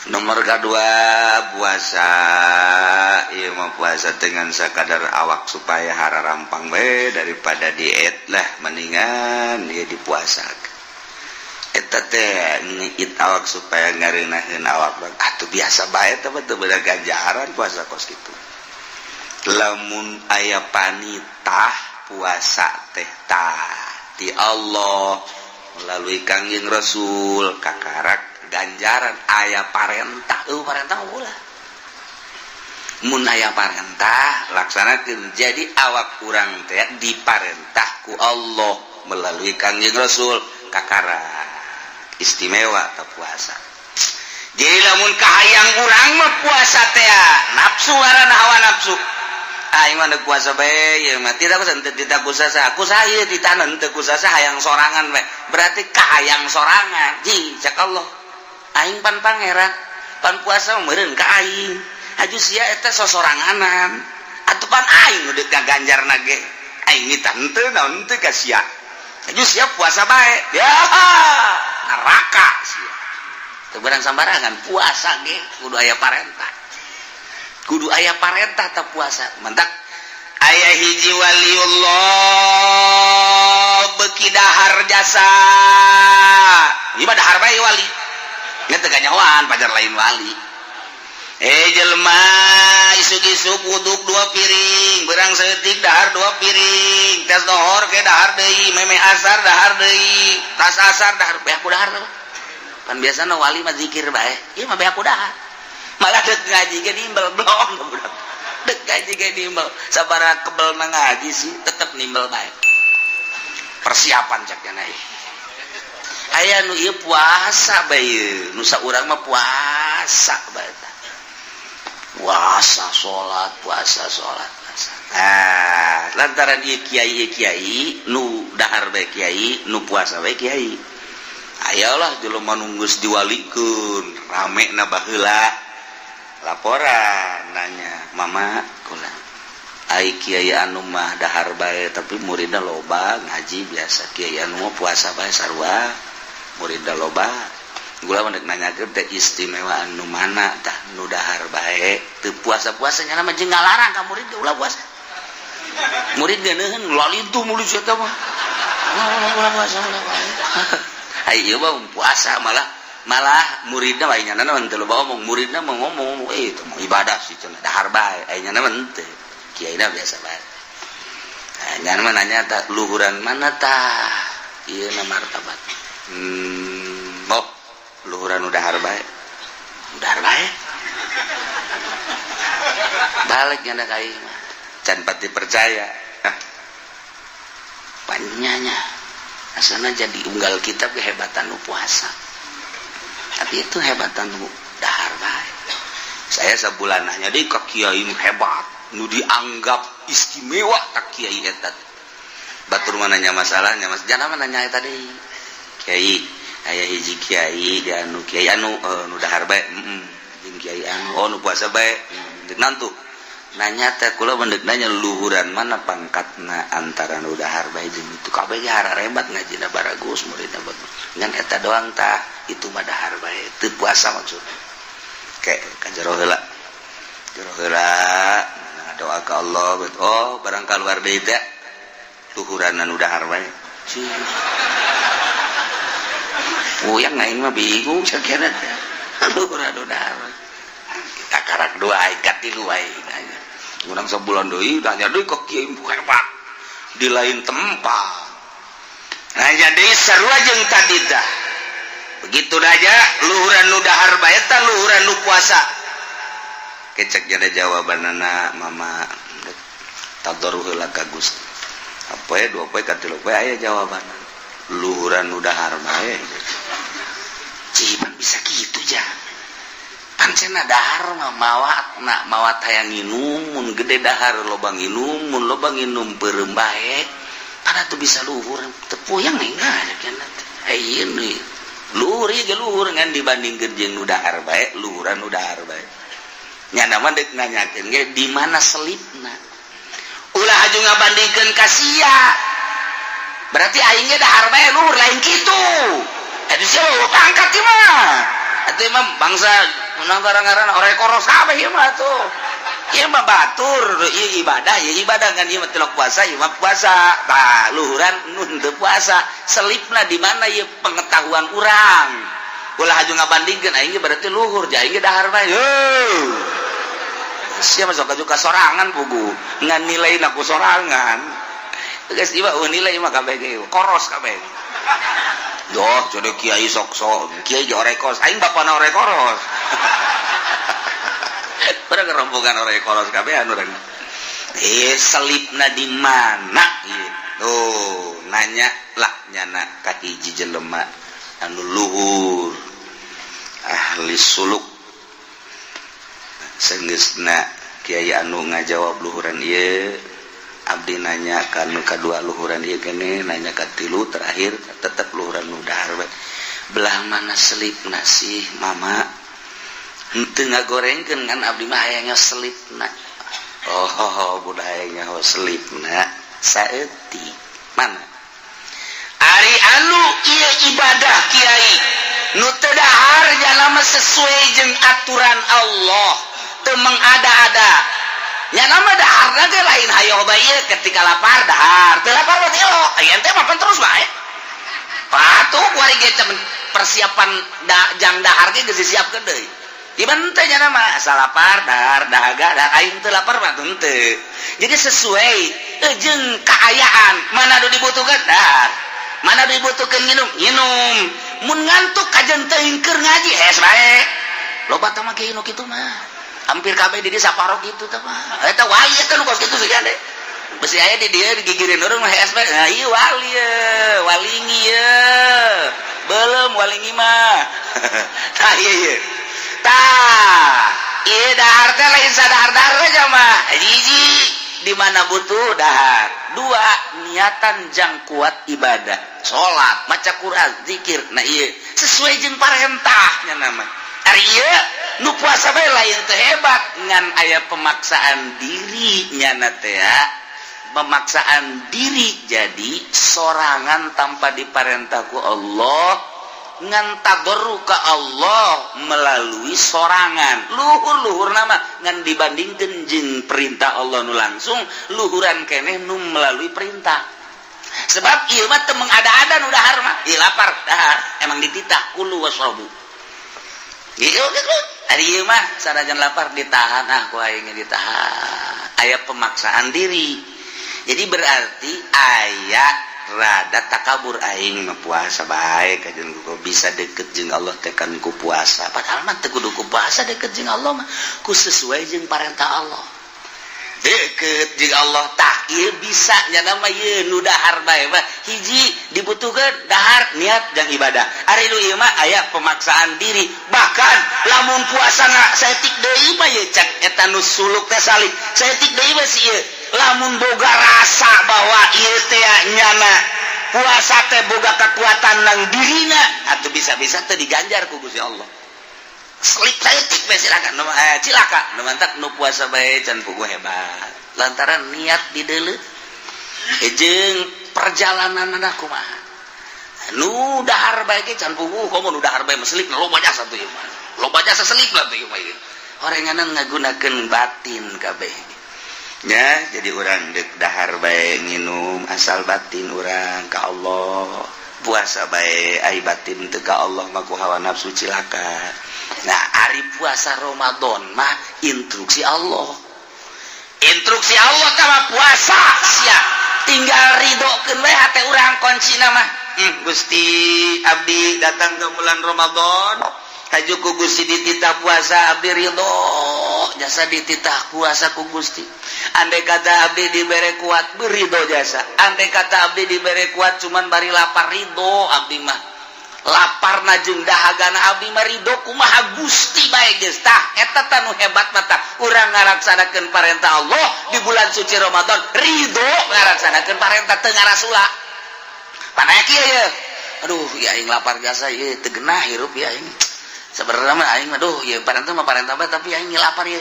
Nomor kedua, puasa ieu mah puasa dengan sakadar awak supaya hara rampang we, daripada diet lah mendingan dia dipuasa. Eta teh ngit awak supaya ngareunaheun awak. Atuh biasa bae teh, teu beunang ganjaran puasa kos kitu. Lamun aya panitah puasa teh, tah ti Allah melalui Kangjeng Rasul kakarak. Ganjaran aya parentah, parentah ulah. Mun aya parentah, laksanakeun. Jadi awak urang teh diparentah ku Allah melalui Kangjeng Rasul, kakara istimewa atau puasa. Jadi lamun kahayang urang mah puasa teh nafsu, ngaranna hawa nafsu. Aing mah puasa bae ieu mah tidak usah, tidak usah, aku saya ditahan teu kusasa, hayang sorangan bae. Berarti kahayang sorangan. Ji, cek Allah, aing pan pangeran, pan puasa meureun ka aing. Aju sia eta sosoranganan atuh, pan aing udah gaganjar nage, aing nita henteu naon teu ka sia. Aju sia puasa bae ya, neraka sia. Teu beunang sambarangan puasa ge, kudu aya parentah, kudu aya parentah tak puasa. Mantak aya hiji waliullah beki dahar jasa. Ieu mah dahar bae wali nya, teu kanyahoan pajar lain wali. Eh, jelema isuk-isuk wuduk dua piring, berang saeutik dahar dua piring, tes dohor ke dahar deui, meme asar dahar deui, tas asar dahar, beak ku dahar. Pan biasana wali mah zikir bae, ieu mah beak ku dahar. Malah dek ngaji ge nimbel blong, budak dek ngaji ge nimbel. Sabaraha kebel na ngaji sih tetep nimbel bae. Persiapan cak nya aya nu ieu puasa bae, nu saurang mah puasa bae, puasa salat, puasa salat, puasa. Nah, lantaran ieu kiai, kiai nu dahar bae kiai, nu puasa bae kiai, ayolah jelema nu geus diwalikeun rame na baheula laporan nanya, "Mama, kula ai kiai anu mah dahar bae tapi muridna loba, ngaji biasa. Kiai anu mah puasa bae sarua muridna loba. Gula mah nanyakeun teh istimewa anu mana tah, nu dahar bae teu puasa-puasa?" Nya mah jeung ngalarang ka murid ge ulah puasa. Murid ge neuheun lalintuh mulut eta mah, ulah, ulah puasa, ulah puasa. Ai ieu mah puasa, malah malah muridna bae nya mah teu loba omong. Muridna mah ngomong, "Eh, itu mah ibadah sih cenah, dahar bae." Ai nya mah henteu, kiaina biasa bae. Nah, nya mah nanya tah luhuran mana tah ieu na martabat. Oh, luhuran udah bae, udah bae. Balik nyana ka ieu mah can pati percaya. Ah, panyanya asana jadi unggal kitab kehebatan nu puasa, tapi itu hebatan nu dahar bae. Saya sebulan nanya di ka kiai nu hebat, nu dianggap istimewa tak kiai eta. Batur mah nanya masalahnya, mas jangan mah nanya tadi kiai, aya hiji kiai di anu kiai anu nu dahar bae, jeung kiai anu, oh, nu puasa bae. Nantu nanya teh kula mendek nanya luhuran mana pangkatna antara nu dahar bae jeung itu. Kabeh ge hebat, ngajina baragus, muridna bagus, ngan eta doang tah, itu mah dahar bae teu puasa. Maksudna kayak ka jero heula, jero heula doa ke Allah. Oh, barang keluar deui teh luhuran anu dahar bae. Puyang aing mah, bingung sakira teh luhuran anu dahar bae. Kita karak dua aing katilu aing nanya. Urang sebulan deui nanya deui ke kiai hebat di lain tempat. Nah, jadi sarua jeung tadi tah. Begitu aja luhuran nu dahar bae tah luhuran nu puasa. Kecek jadi jawabanana, "Mama, tadarruh heula ka Gusti." Apa ya, dua poe katilu poe aya jawaban luhuran nu dahar bae. Cipan bisa gitu ja, pancena dahar mah mawat na mawat hayang nginum. Mun gede dahar loba nginum, mun loba nginum beureum bae, pada tuh bisa luhur. Teu puyang enggak ini luhur ieu ge luhur, ngan dibandingkeun jeung nu dahar bae, luhuran nu dahar bae. Nya mah deuk nanyakeun ge di mana selipna. Ulah aju ngabandingkeun ka sia, berarti aing ge dahar bae luhur, lain kitu. Eta sia pangkat ieu mah. Atuh mah bangsa menang ngaran orang koros kabeh ieu mah tuh. Ieu mah batur, ieu ibadah, ieu ibadah kan, ieu mah tilok puasa, ieu mah puasa. Tah, luhuran nu teu puasa. Selipna di mana ieu pengetahuan urang. Ulah aju ngabandingkeun aing ge berarti luhur, ja aing ge dahar bae. Heuh. Sia masuk aju ka sorangan pugu. Ngan nilai ku sorangan. Geus ieu mah nilai mah kabeh ge koros kabeh. Doh, jadi kiai sok-sok, kiai ge orekos, aing bapana orekoros. Urang rombongan orekoros kabehan urang. Eh, selipna di mana? Gitu. Nanya lah nyana ka hiji jelema anu luhur ahli suluk. Senggeusna kiai anu ngajawab luhuran ieu, abdi nanya ka nu kadua luhuran ieu kene, nanya ka tilu, terakhir tetep luhuran nu dahar we. Belah mana selipna sih, Mama? Henteu ngagorengkeun, ngan abdi mah hayangnya selipna. Oh, budak hayangnya ho selipna saeutik mana? Ari anu ieu ibadah, kiai, nu teu dahar nya sesuai jeung aturan Allah, teu mengada-ada nya nama dahar ge lain hayo bae. Ketika lapar dahar, teu lapar berarti oh aya teh mapan terus bae. Patuh kuari ge persiapan da, jang dahar ge geus disiapkeun deui. Iban teh nya nama asal lapar dahar, dahaga dahar, aing teu lapar mah henteu. Jadi sesuai jeung kaayaan, mana nu dibutuhkan dahar, mana dibutuhkan minum, minum. Mun ngantuk kajen teuing keur ngaji, hes bae. Loba teh mah kieu nu kitu mah, hampir kabeh di desa parok gitu teh mah. Eta wali eta nu kos kitu sih deh. Besi aya di dieu digigirin urang mah hes bae. Nah, ieu wali ye, walingi ye. Belum walingi mah. Tah, ieu ieu. Tah, ieu dahar teh lain sadahar-dahar aja mah. Hiji, di mana butuh dahar. Dua, niatan jang kuat ibadah. Salat, maca Quran, zikir. Nah, ieu sesuai jeung parentahnya nama. Ari ieu nu puasa bae lain teh hebat, ngan aya pemaksaan diri nyana teh, pemaksaan diri jadi sorangan tanpa diparentah ku Allah, ngan tadarru ka Allah melalui sorangan. Luhur-luhur nama ngan dibandingkan jeung perintah Allah nu langsung, luhuran keneh nu melalui perintah, sebab ieu mah teu mengada-ada. Nu dahar mah ieu lapar dahar, emang dititah kulu wasrobu. Ieu gitu. Ari ieu mah sanajan lapar ditahan, ah ku aing ditahan, aya pemaksaan diri. Jadi berarti aya rada takabur, aing mah puasa bae kajen ku bisa deket jeung Allah teh kan ku puasa. Padahal mah teu kudu ku puasa deket jeung Allah mah, ku sesuai jeung parentah Allah deket jeung Allah. Tah, ieu bisa nya nama ieu nu dahar bae mah, hiji dibutuhkeun dahar, niat dan ibadah. Ari nu ieu mah aya pemaksaan diri. Bahkan lamun puasana saeutik deui mah ieu, cek eta nu suluk teh salik saeutik deui mah si ieu, lamun boga rasa bahwa ieu teh nyana puasa teh boga kekuatan nang dirina atau bisa-bisa teh diganjar ku Gusti Allah. Selip saeutik bae silakan nu cilaka. Nu mantak nu puasa bae can puguh hebat lantaran niat dideuleu jeung perjalanan kumaha. Nu dahar bae ge can puguh, komo nu dahar bae mah selip loba jasa tuh ieu mah, loba jasa selip lah tuh ieu mah. Ieu orenganan ngagunakeun batin kabeh nya. Jadi urang dek dahar bae, nginum, asal batin urang ka Allah. Puasa bae, ai batin teu ka Allah mah ku hawa nafsu cilaka. Nah, ari puasa Ramadan mah instruksi Allah, instruksi Allah mah puasa sia tinggal ridhokeun we hate urang. Kuncina mah, Gusti, abdi datang ke bulan Ramadan, haju ku Gusti dititah puasa, abdi ridho jasa dititah puasa ku Gusti. Andai kata abdi dibere kuat, beridho jasa. Andai kata abdi dibere kuat cuman bari lapar, ridho abdi mah. Lapar na jeung dahagana abdi mah ridho, kumaha Gusti bae geus. Tah, eta tah nu hebat mata urang ngalaksanakeun parentah Allah di bulan suci Ramadan, ridho ngalaksanakeun parentah, teu ngarasula. Panaya kieu ye, aduh ya, aing lapar jasa ieu teu genah hirup ya aing. Sebenarnya mah aing, aduh ya, parentah mah parentah bae, tapi aing lapar ya.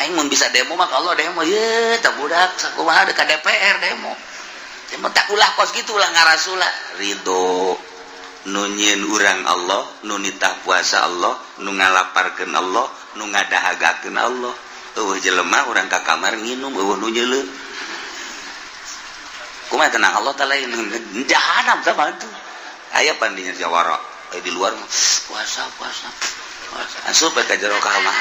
Aing mun bisa demo mah kalau demo ye tah budak sakumaha ka DPR demo. Demo tak ulah kos kitu, ulah ngarasula, ridho. Nu nyieun urang Allah, nu nitah puasa Allah, nu ngalaparkeun Allah, nu ngadahagakeun Allah. Eueuh jelema, urang ka kamar nginum, eueuh nu nyeuleu. Kumaha tenang Allah teh lain jahanam sama tuh. Aya pandinya jawara di luar puasa, puasa, puasa, asup ka jero kamar,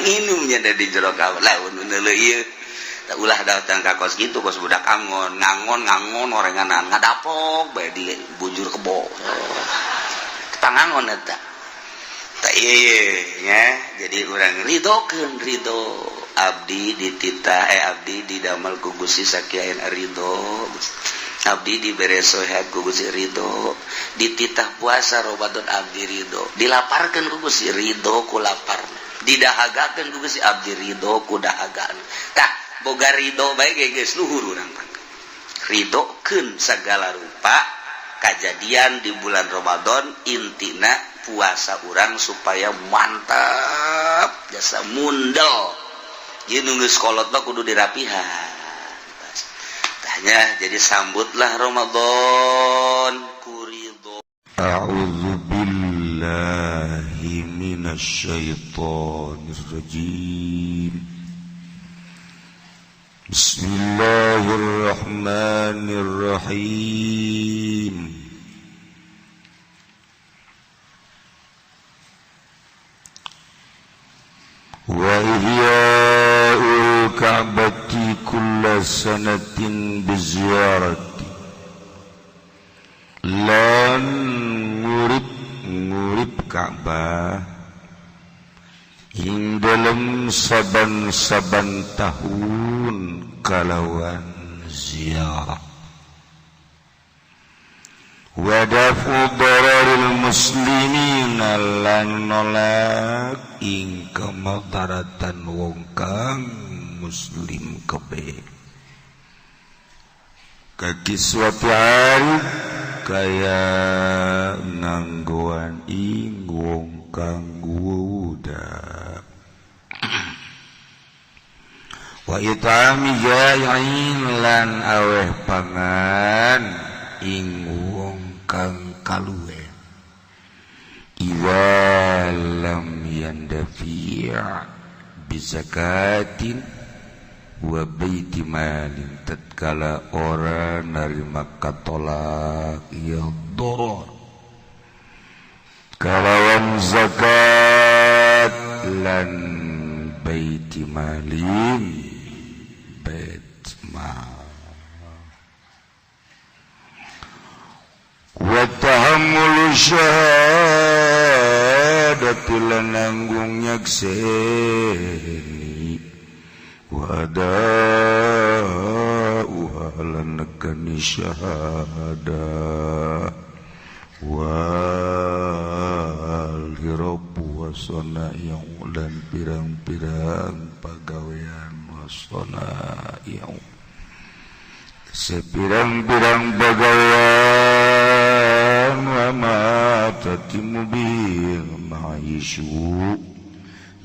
nginumnya da di jero kamar. Laun nu ieu. Tah, ulah datang ka kos kitu, kos budak angon ngangon ngangon orenganan ngadapok bae di bujur kebo pangangon eta. Tah, ieu nya, jadi urang ridokeun, ridho abdi dititah, eh, abdi didamel ku Gusti sakieu, ridho abdi dibere sehat ku Gusti, ridho dititah puasa Ramadan, abdi ridho dilaparkeun ku Gusti, ridho ku lapar, didahagakeun ku Gusti, abdi ridho ku dahagaan. Tah, boga ridho bae ge geus luhur. Urang ridhokeun segala rupa kejadian di bulan Ramadan. Intina puasa urang supaya mantap, jasa mundel. Ieu nu geus kolot mah kudu dirapihan. Tanya, jadi sambutlah Ramadan ku ridho. أعوذ بالله من الشيطان الرجيم. بسم الله الرحمن الرحيم. وإحياء الكعبة كل سنة بزيارة lan ngurip ngurip Ka'bah ing dalem saban-saban tahun kalawan ziarah, wa dafu dararil muslimin lan nolak ing kemadaratan wong kang muslim kabeh, kaki suatu hari kaya nganggoan ing wong kang wuda, wa it'ami jai'in lan aweh pangan ing wong kang kaluwe, idza lam yandafi' bizakatin wa baiti malin, tatkala ora narima katolak ya doror kalawan zakat lan baiti malin, bait mal, wa tahammulu syahadati lan nanggung nyakseni, wa ada'uha lan nekani syahadah, wal hirabu wasana'i'u lan pirang-pirang pagawean, wasana'i'u sepirang-pirang pagawean, wa ma tatimu bil ma'isyu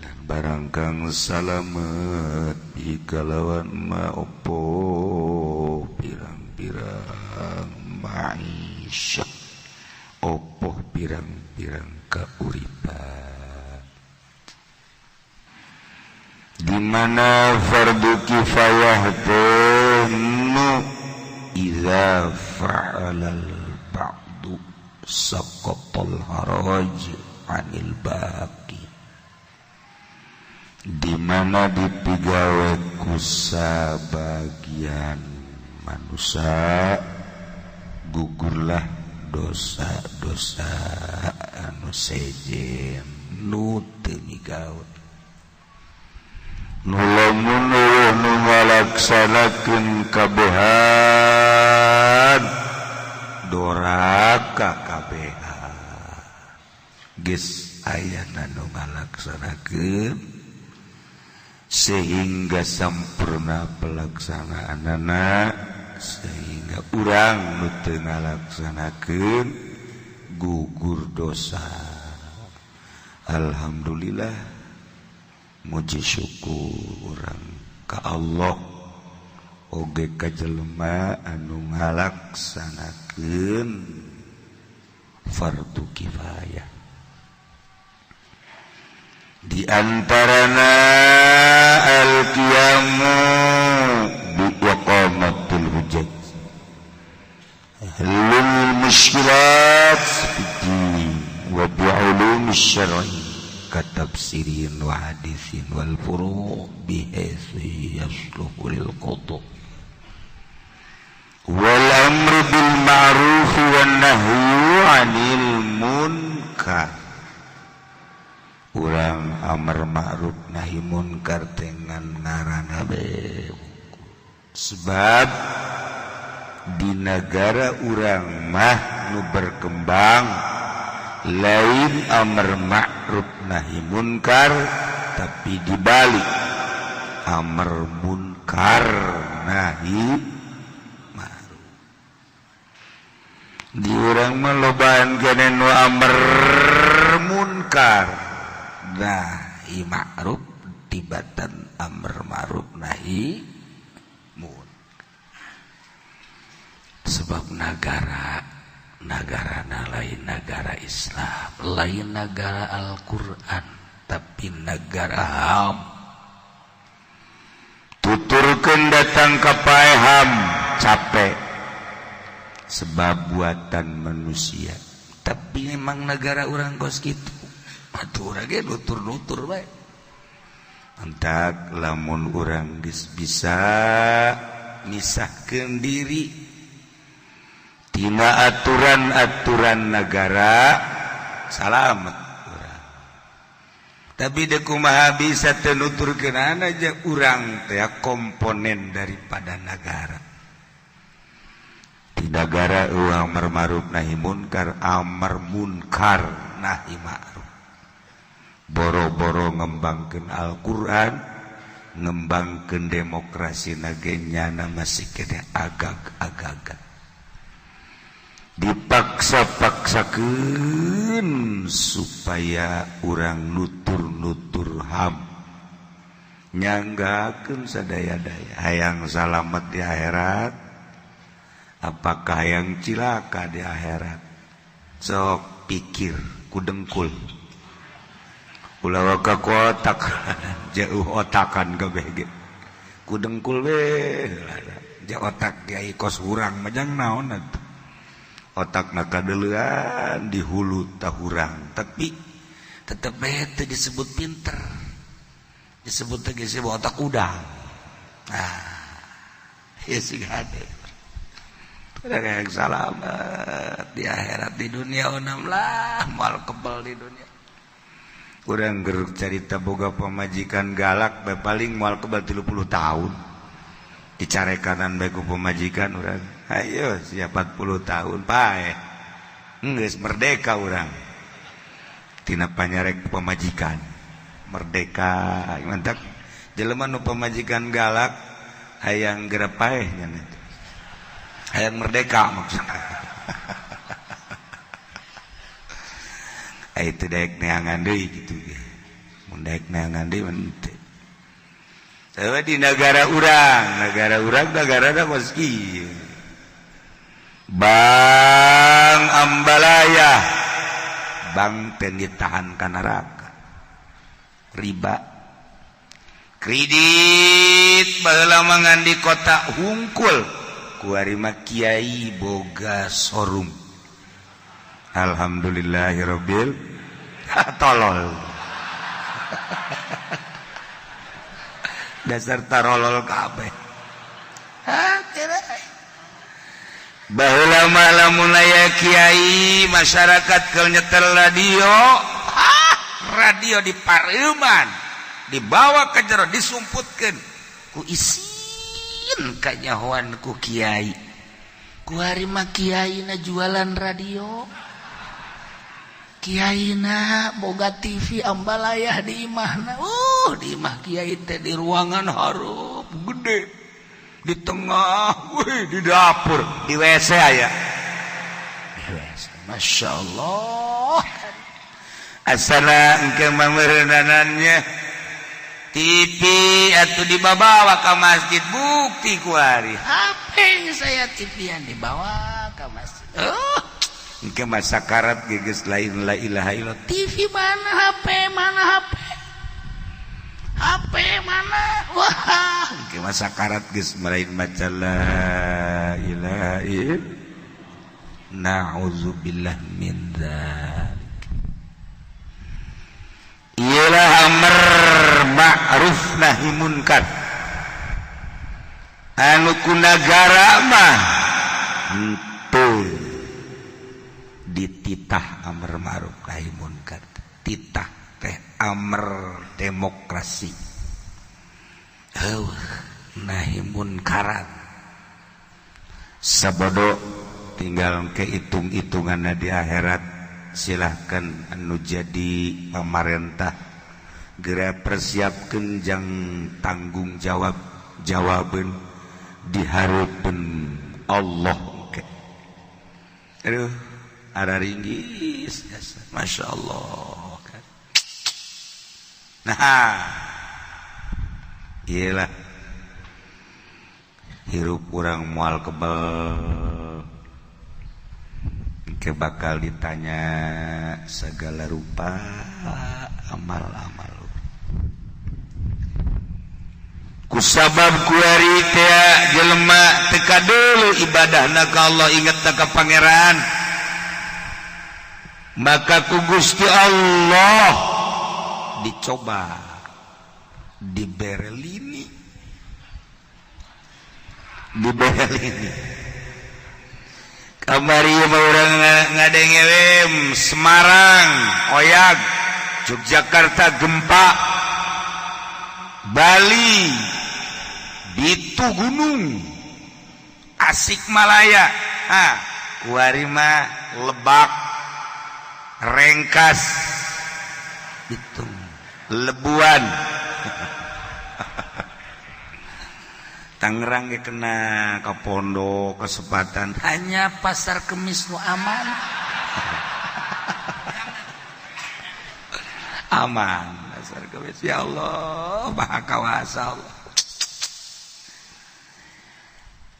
lan barang kang salamet bi kalawan ma opo pirang-pirang ma'isyah, opo pirang-pirang kauripan. Di mana fardu kifayah teh nu idza fa'alal ba'du saqatal haraj 'anil baqi, di mana dipigawe ku sabagian manusia gugurlah dosa-dosa anu sejen nu teu migawe, nu lamun euweuh nu ngalaksanakeun kabehan doraka kabehan. Geus ayana nu ngalaksanakeun sehingga sampurna pelaksanaanana, sehingga urang nu teu ngalaksanakeun gugur dosa. Alhamdulillah, muji syukur urang ka Allah oge ka jelema anu ngalaksanakeun fardu kifayah. Di antarana al-qiyamu bi iqamatil hujjah, halul musykilat fid din wa bi ulum syar'i katafsirin wa hadis. warisin wal furu' bihaitsu yasluhu lil qada wal amru bil ma'ruf wan nahyu 'anil munkar. Urang amar ma'ruf nahi munkar dengan ngaranna be, sebab di negara urang mah nu berkembang lain amar ma'ruf nahi munkar, tapi dibalik amar munkar nahi ma'ruf. Di urang mah lobaan keneh nu amar munkar nahi ma'ruf tibatan amar ma'ruf nahi munkar, sebab negara negara lain negara Islam, lain negara Al-Quran, tapi negara HAM. Tuturkeun datang ka paeham capek sebab buatan manusia, tapi memang negara urang kos kitu atuh urang ge nutur-nutur bae. Entak lamun urang geus bisa misahkeun diri tina aturan-aturan negara, salamet urang. Tapi de kumaha bisa teu nuturkeun aja urang teh komponen daripada negara. Di negara urang amar ma'ruf nahi munkar, amar munkar nahi ma'ruf, boro-boro ngembangkeun Al-Qur'an, ngembangkeun demokrasi nage nyana masih keneh agag-agagan, dipaksa-paksakeun supaya urang nutur-nutur HAM, nyanggakeun sadaya-daya. Hayang salamet di akhirat apakah hayang cilaka di akhirat? Sok pikir ku dengkul, ulah ka kotak jauh otakan kabeh ge ku dengkul we ja otak kiai kos urang majang naon atuh otak kadeuleuan di hulu tahurang, tapi tetep teu disebut pinter, disebut teh geus otak udang. Nah, ya sih hade yang salamet di akhirat. Di dunia onam lah moal kebal. Di dunia urang geruk carita boga pamajikan galak bae paling moal kebal 30 tahun, dicarekanan bae ku pamajikan urang. Ayo siap 40 tahun paeh, geus merdeka urang tina panyarek pamajikan, merdeka. Mantap jelema nu pamajikan galak hayang geura paeh nya, hayang merdeka maksudna. Itu daek neangan deui kitu ge, mun daek neangan deui mah henteu. Di negara urang, negara urang negara kos kieu. Bang Ambalaya, bank teh ditahan ka neraka riba kredit. Baheula mah ngan di kota hungkul, kuari mah kiai boga showroom. Alhamdulillahirabbil tolol, dasar tarolol kabeh. Baheula mah lamun aya kiai masyarakat keur nyetel radio, radio di pareuman dibawa ke jero disumputkeun ku isin kanyahoan ku kiai. Kuari mah kiai na jualan radio, kiai na boga TV ambalaya di imahna. Di imah kiai teh di ruangan hareup gede, di tengah, wih, di dapur, di WC aya di WC. Masya Allah, asana engke mameureunannya TV atuh dibawa ka masjid, bukti kuari HP saya TV-an dibawa ka masjid. Oh, engke masa karat geus lain la ilaha illallah. TV mana, HP mana, HP HP mana, wah, engke masa karat geus lain maca la ilaha illallah. Na'udzubillah min dzalik. Iyalah amar ma'ruf nahi munkar. Anu ku nagara mah henteu dititah amar ma'ruf nahi munkar, titah teh amar demokrasi. Heuh, nahi munkaran sabodo tinggal kehitung-hitungan di akhirat. Silahkan anu jadi pemerintah geura persiapkeun jang tanggung jawab, jawaban di hareupeun Allah. Oke, aduh, ara ringgis jasa. Masya Allah. Nah, iyalah, hirup urang moal kebel ke bakal ditanya segala rupa amal-amal. Kusabab kuari teh jelema teka dulu ibadahna ka Allah, inget ka Pangeran, maka ku Gusti Allah dicoba, dibere lini, dibere lini. Kamari urang ngadenge Semarang oyag, Yogyakarta gempa, Bali itu gunung, Asik Malaya, ah, kuari mah Lebak, Rengkas itu, Lebuan, Tangerang ge kena ke pondok kesempatan. Hanya Pasar Kemis nu aman. Aman Pasar Kemis. Ya Allah, Maha Kawasa Allah.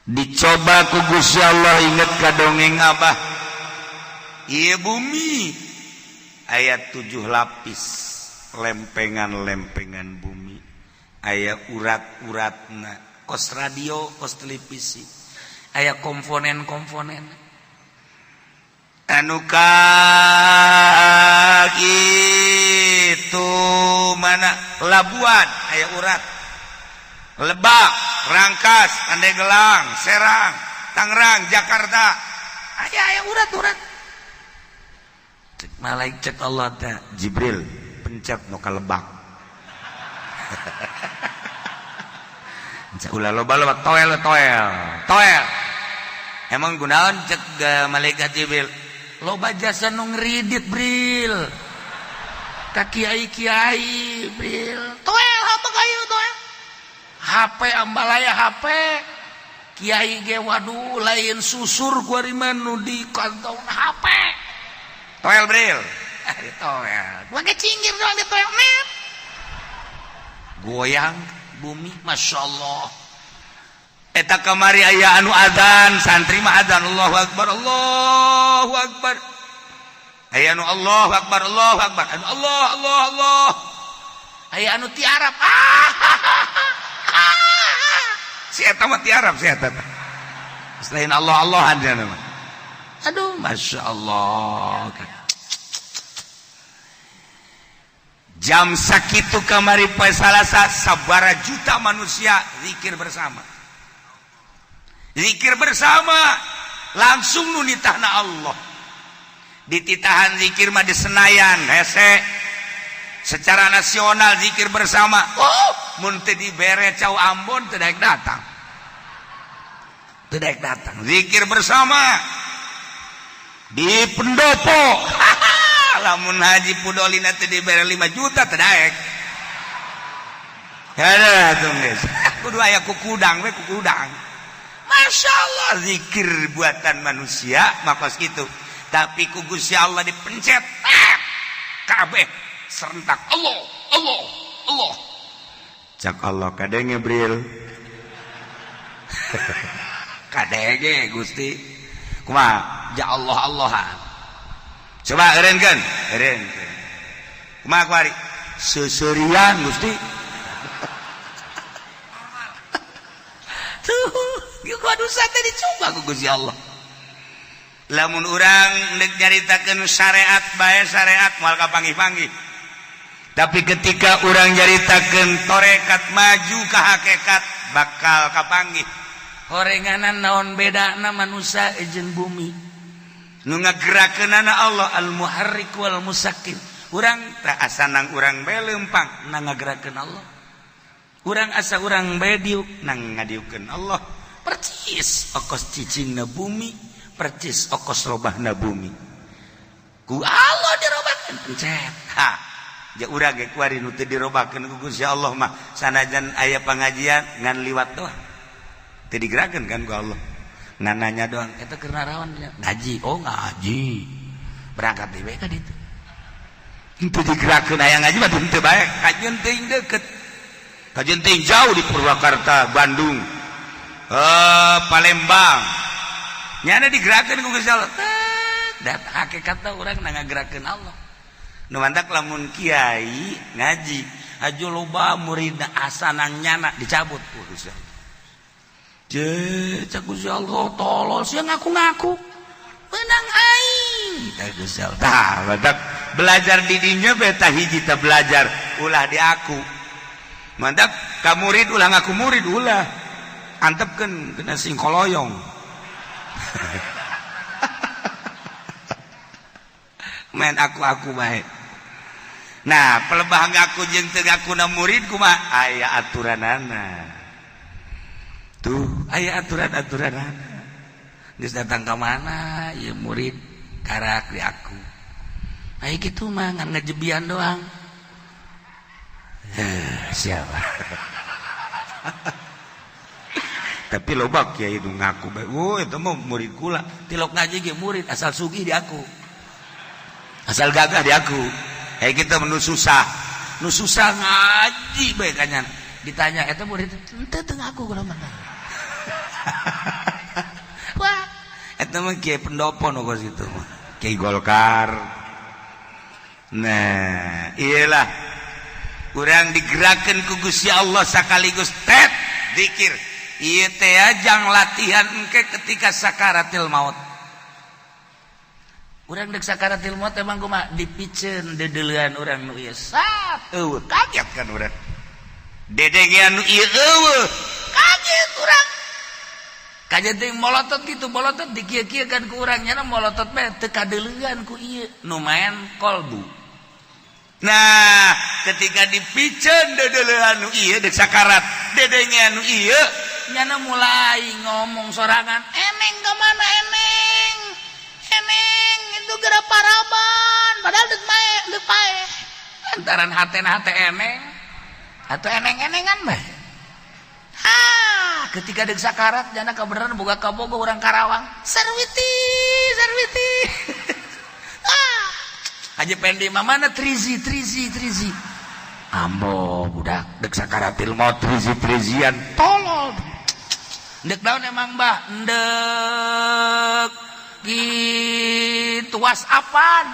Dicoba ku Gusti Allah, inget ka dongeng Abah. Ieu bumi aya 7 lapis lempengan-lempengan bumi, aya urat-uratna kos radio, kos televisi, aya komponen-komponen. Anu ka itu mana Labuan aya urat, Lebak, Rangkas, Pandeglang, Serang, Tangerang, Jakarta aya aya urat-urat. Cek malaikat, cek Allah teh, Jibril, pencet nu ka Lebak. Ulah loba-loba, toel toel toel. Emang gunaon cek malaikat Jibril? Loba jasa nu ngeridit, Bril, ka kiai-kiai, Bril. Toel apa kayu, toel HP ambalaya HP kiai ge. Waduh, lain susur kuari mah nu di kantong HP. Toel, Bril. Ah, di toel gua ge cinggir doang di toel net goyang bumi. Masya Allah. Eta kamari aya anu adzan, santri mah adzan Allahu Akbar, Allahu Akbar, aya anu Allahu Akbar, Allahu Akbar, anu Allah Allah Allah. Aya anu tiarap, ah. Si eta mah tiarap, si eta teh selain Allah Allahan dia mah. Aduh, Masya Allah. Jam sakitu kamari poe Salasa, sabara juta manusia zikir bersama, zikir bersama langsung nu nitahna Allah. Dititahan zikir mah di Senayan hese, secara nasional zikir bersama. Oh, mun teu dibere cau Ambon teu daek datang, teu daek datang zikir bersama di pendopo. Lamun Haji Pudolina teu dibere 5 juta teu daek. Ada tuh guys, kudu aya kukudang we, kukudang. Masya Allah, zikir buatan manusia maka gitu, tapi ku Gusti Allah dipencet, kabeh serentak Allah Allah Allah. Cak Allah, kadenge, Bril? Kadenge, Gusti. Kumaha ja Allah Allahan? Coba eureunkeun, eureunkeun. Kumaha kuari seuseurian, Gusti? Tuh gua dosa teh dicoba ku Gusti Allah. Lamun urang deuk nyaritakeun syariat bae, syariat moal kapanggih-panggih. Tapi ketika urang nyaritakeun torekat maju ka hakikat, bakal kapanggih horenganan naon bedana manusia jeung bumi. Nu ngagerakeunana Allah, al muharrik wal musakkin. Urang tak asa nang urang bae leumpang, nang ngagerakeun Allah. Urang asa urang bae diuk, nang ngadiukeun Allah. Percis okos cicingna bumi, percis okos robahna bumi, ku Allah dirobakeun, pencet. Ha ja, urang ge kuari nu teu dirobakeun ku Gusti Allah mah, sanajan aya pangajian ngan liwat doang, teu digerakeun kan ku Allah, ngan nanya doang. Eta keur naraon? Ngaji. Oh, ngaji, berangkat di ka ditu. Teu digerakkeun. Aya ngaji mah teu bae, kajeun teuing deukeut, kajeun teuing jauh di Purwakarta, Bandung, Palembang, nyana digerakkeun ku Gusti Allah. Dat hakikatna urang na ngagerakeun Allah. Nu mantak lamun kiai ngaji aju loba murid, asa nang nyana dicabut ku Gusti Allah. Je, cak Gusti Allah, tolol sia, ngaku-ngaku menang aing. Tah, Gusti Allah. Tah, mantak belajar di dinya beta hiji teh belajar ulah di aku. Mantap ka murid ulah ngaku murid, ulah antepkeun kena sing koloyong. Main aku bae. Nah, pelebah ngaku jeung teu ngakuna murid kumaha, aya aturanana tuh, aya aturan-aturanana. Geus datang ka mana ieu murid, karak di aku. Aya kitu mah ngan ngejebian doang. Eh, siapa? Tapi loba kiai nu ngaku bae, "Oh, itu mah murid kula." Tilok ngaji ge murid, asal sugih di aku, asal gagah di aku. Eh, kita menu susah. Nu susah ngaji bae kanyan. Ditanya eta murid henteu, teu ngaku kula mah. Wah, eta mah kiai pendopo nu kos kitu mah, kiai Golkar. Nah, iyalah, urang digerakkan ku Gusti Allah sekaligus tet dikir ieu teh jang latihan engke ketika sakaratil maut. Urang dek sakaratil maut emang kumaha? Dipiceun deudeulean urang nu ieu, sat eueuh, kaget kan urang. Dedengean nu ieu eueuh, kaget urang. Kaget teuing molotot gitu, molotot dikieu-kieu kan ku urang, nyana molotot bae teu kadeuleuan ku ieu nu main kolbu. Nah, ketika dipiceun deudeulean nu ieu dek sakarat, dedengean nu ieu, nyana mulai ngomong sorangan, "Eneng kemana, eneng? Eneng itu geura paraban." Padahal dek mae, dek pae lantaran hatena hate eneng atau eneng-enengan bae. Ah, ketika dek sakarat jana kebenaran boga kabogo orang Karawang, "Sarwiti, Sarwiti." Ah, Haji Pendi mah mana? Trizi, Trizi, Trizi. Ambo budak dek sakaratil maut trizi trizian, tolol. Ndek daun emang, Mbah? Ndek gitu whatsappan.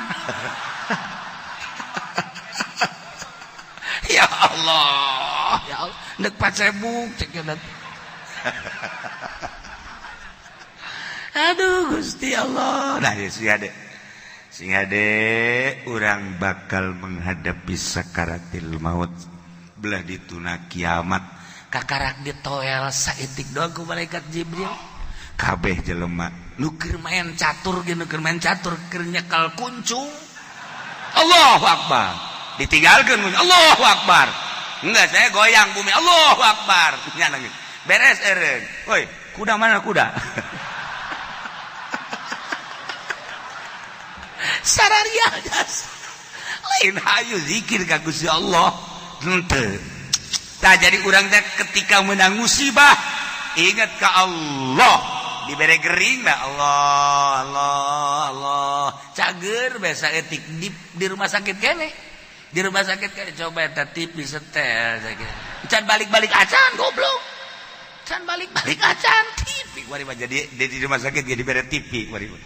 Ya Allah, ya Allah, ndek Facebook cek. Aduh, Gusti Allah. Nah, ya, sing hade, sing hade, urang bakal menghadapi sakaratil maut belah dituna kiamat. Kakarak ditoel saeutik doang ku malaikat Jibril. Kabeh jelema nu keur main catur ge, nu keur main catur keur nyekel kuncung. Allahu Akbar, ditinggalkeun. Allahu Akbar. Enggak, saya goyang bumi. Allahu Akbar. Nya beres eureun. Woi, kuda mana, kuda? Sararia jas. Lain hayu zikir ka Gusti Allah henteu. Tah, jadi urang teh ketika menang musibah ingat ka Allah, dibere gering dah, Allah, Allah, Allah, cager biasa etik di rumah sakit kene, di rumah sakit kene. Coba eta TV setel can balik-balik acan, goblok, can balik-balik acan TV. Kuari mah jadi di rumah sakit jadi bere TV kuari mah.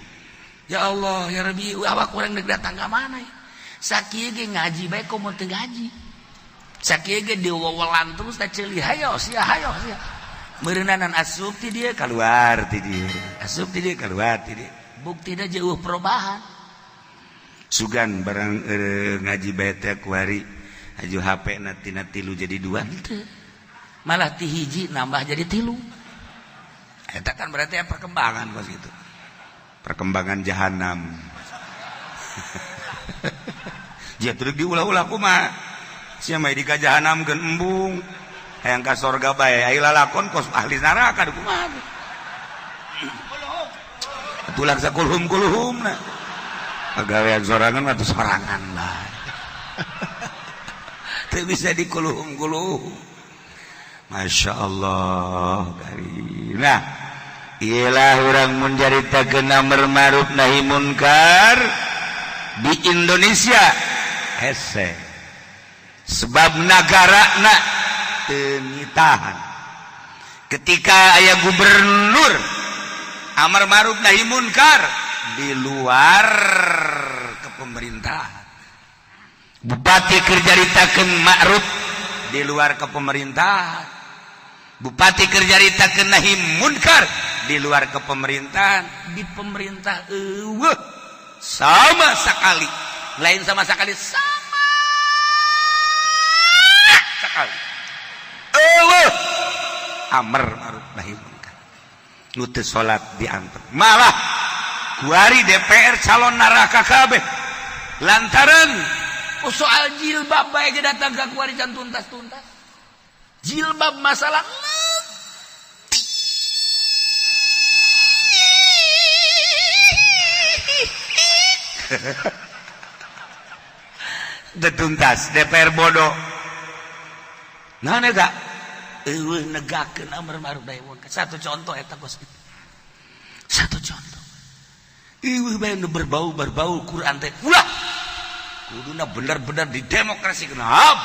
Ya Allah, ya Rabbi, awak kurang dek datang ka mana ya? Sakieu ge ngaji bae, komo teu ngaji. Sakieu ge diwewelan terus teh ceuli, hayo sia, hayo sia. Meureunanan asup ti dieu keluar ti dieu, asup ti dieu keluar ti dieu. Buktina jauh perubahan. Sugan barang ngaji bae teh kuari. Aju HP na tina 3 jadi 2 henteu. Malah ti hiji nambah jadi 3. Eta kan berarti perkembangan kos gitu. Perkembangan jahanam. Jia terus diulah-ulah kumaha. Sia mah di ka jahanam geun embung. Hayang ka sorga bae ai lalakon kos ahli neraka kumaha. Tulang sakulhum kulhum na. Pagawean sorangan mah sorangan lah. Teu bisa dikuluhum kuluhum. Masya Allah karim. Nah, iyalah urang mun caritakeun amar ma'ruf nahi munkar di Indonesia hese. Sebab nagarana teu ngitahan. Ketika aya gubernur amar ma'ruf nahi munkar di luar kepemerintahan, bupati keur caritakeun ma'ruf di luar kepemerintahan, bupati keur caritakeun nahi munkar di luar kepemerintahan, di pemerintah eueuh sama sekali, lain sama sekali, sama sekali eueuh amar ma'ruf nahi munkar. Nu teu salat diantep, malah kuari DPR calon neraka kabeh lantaran soal jilbab bae ge datang ka kuari can tuntas-tuntas. Jilbab masalah tuntas DPR bodoh. Nah nega eueuh negakeun amar ma'ruf nahi munkar. Satu contoh eta kos kitu. Satu contoh. Eueuh bae nu berbau-berbau Quran teh. Ulah. Kuduna bener-bener di demokrasi kenapa?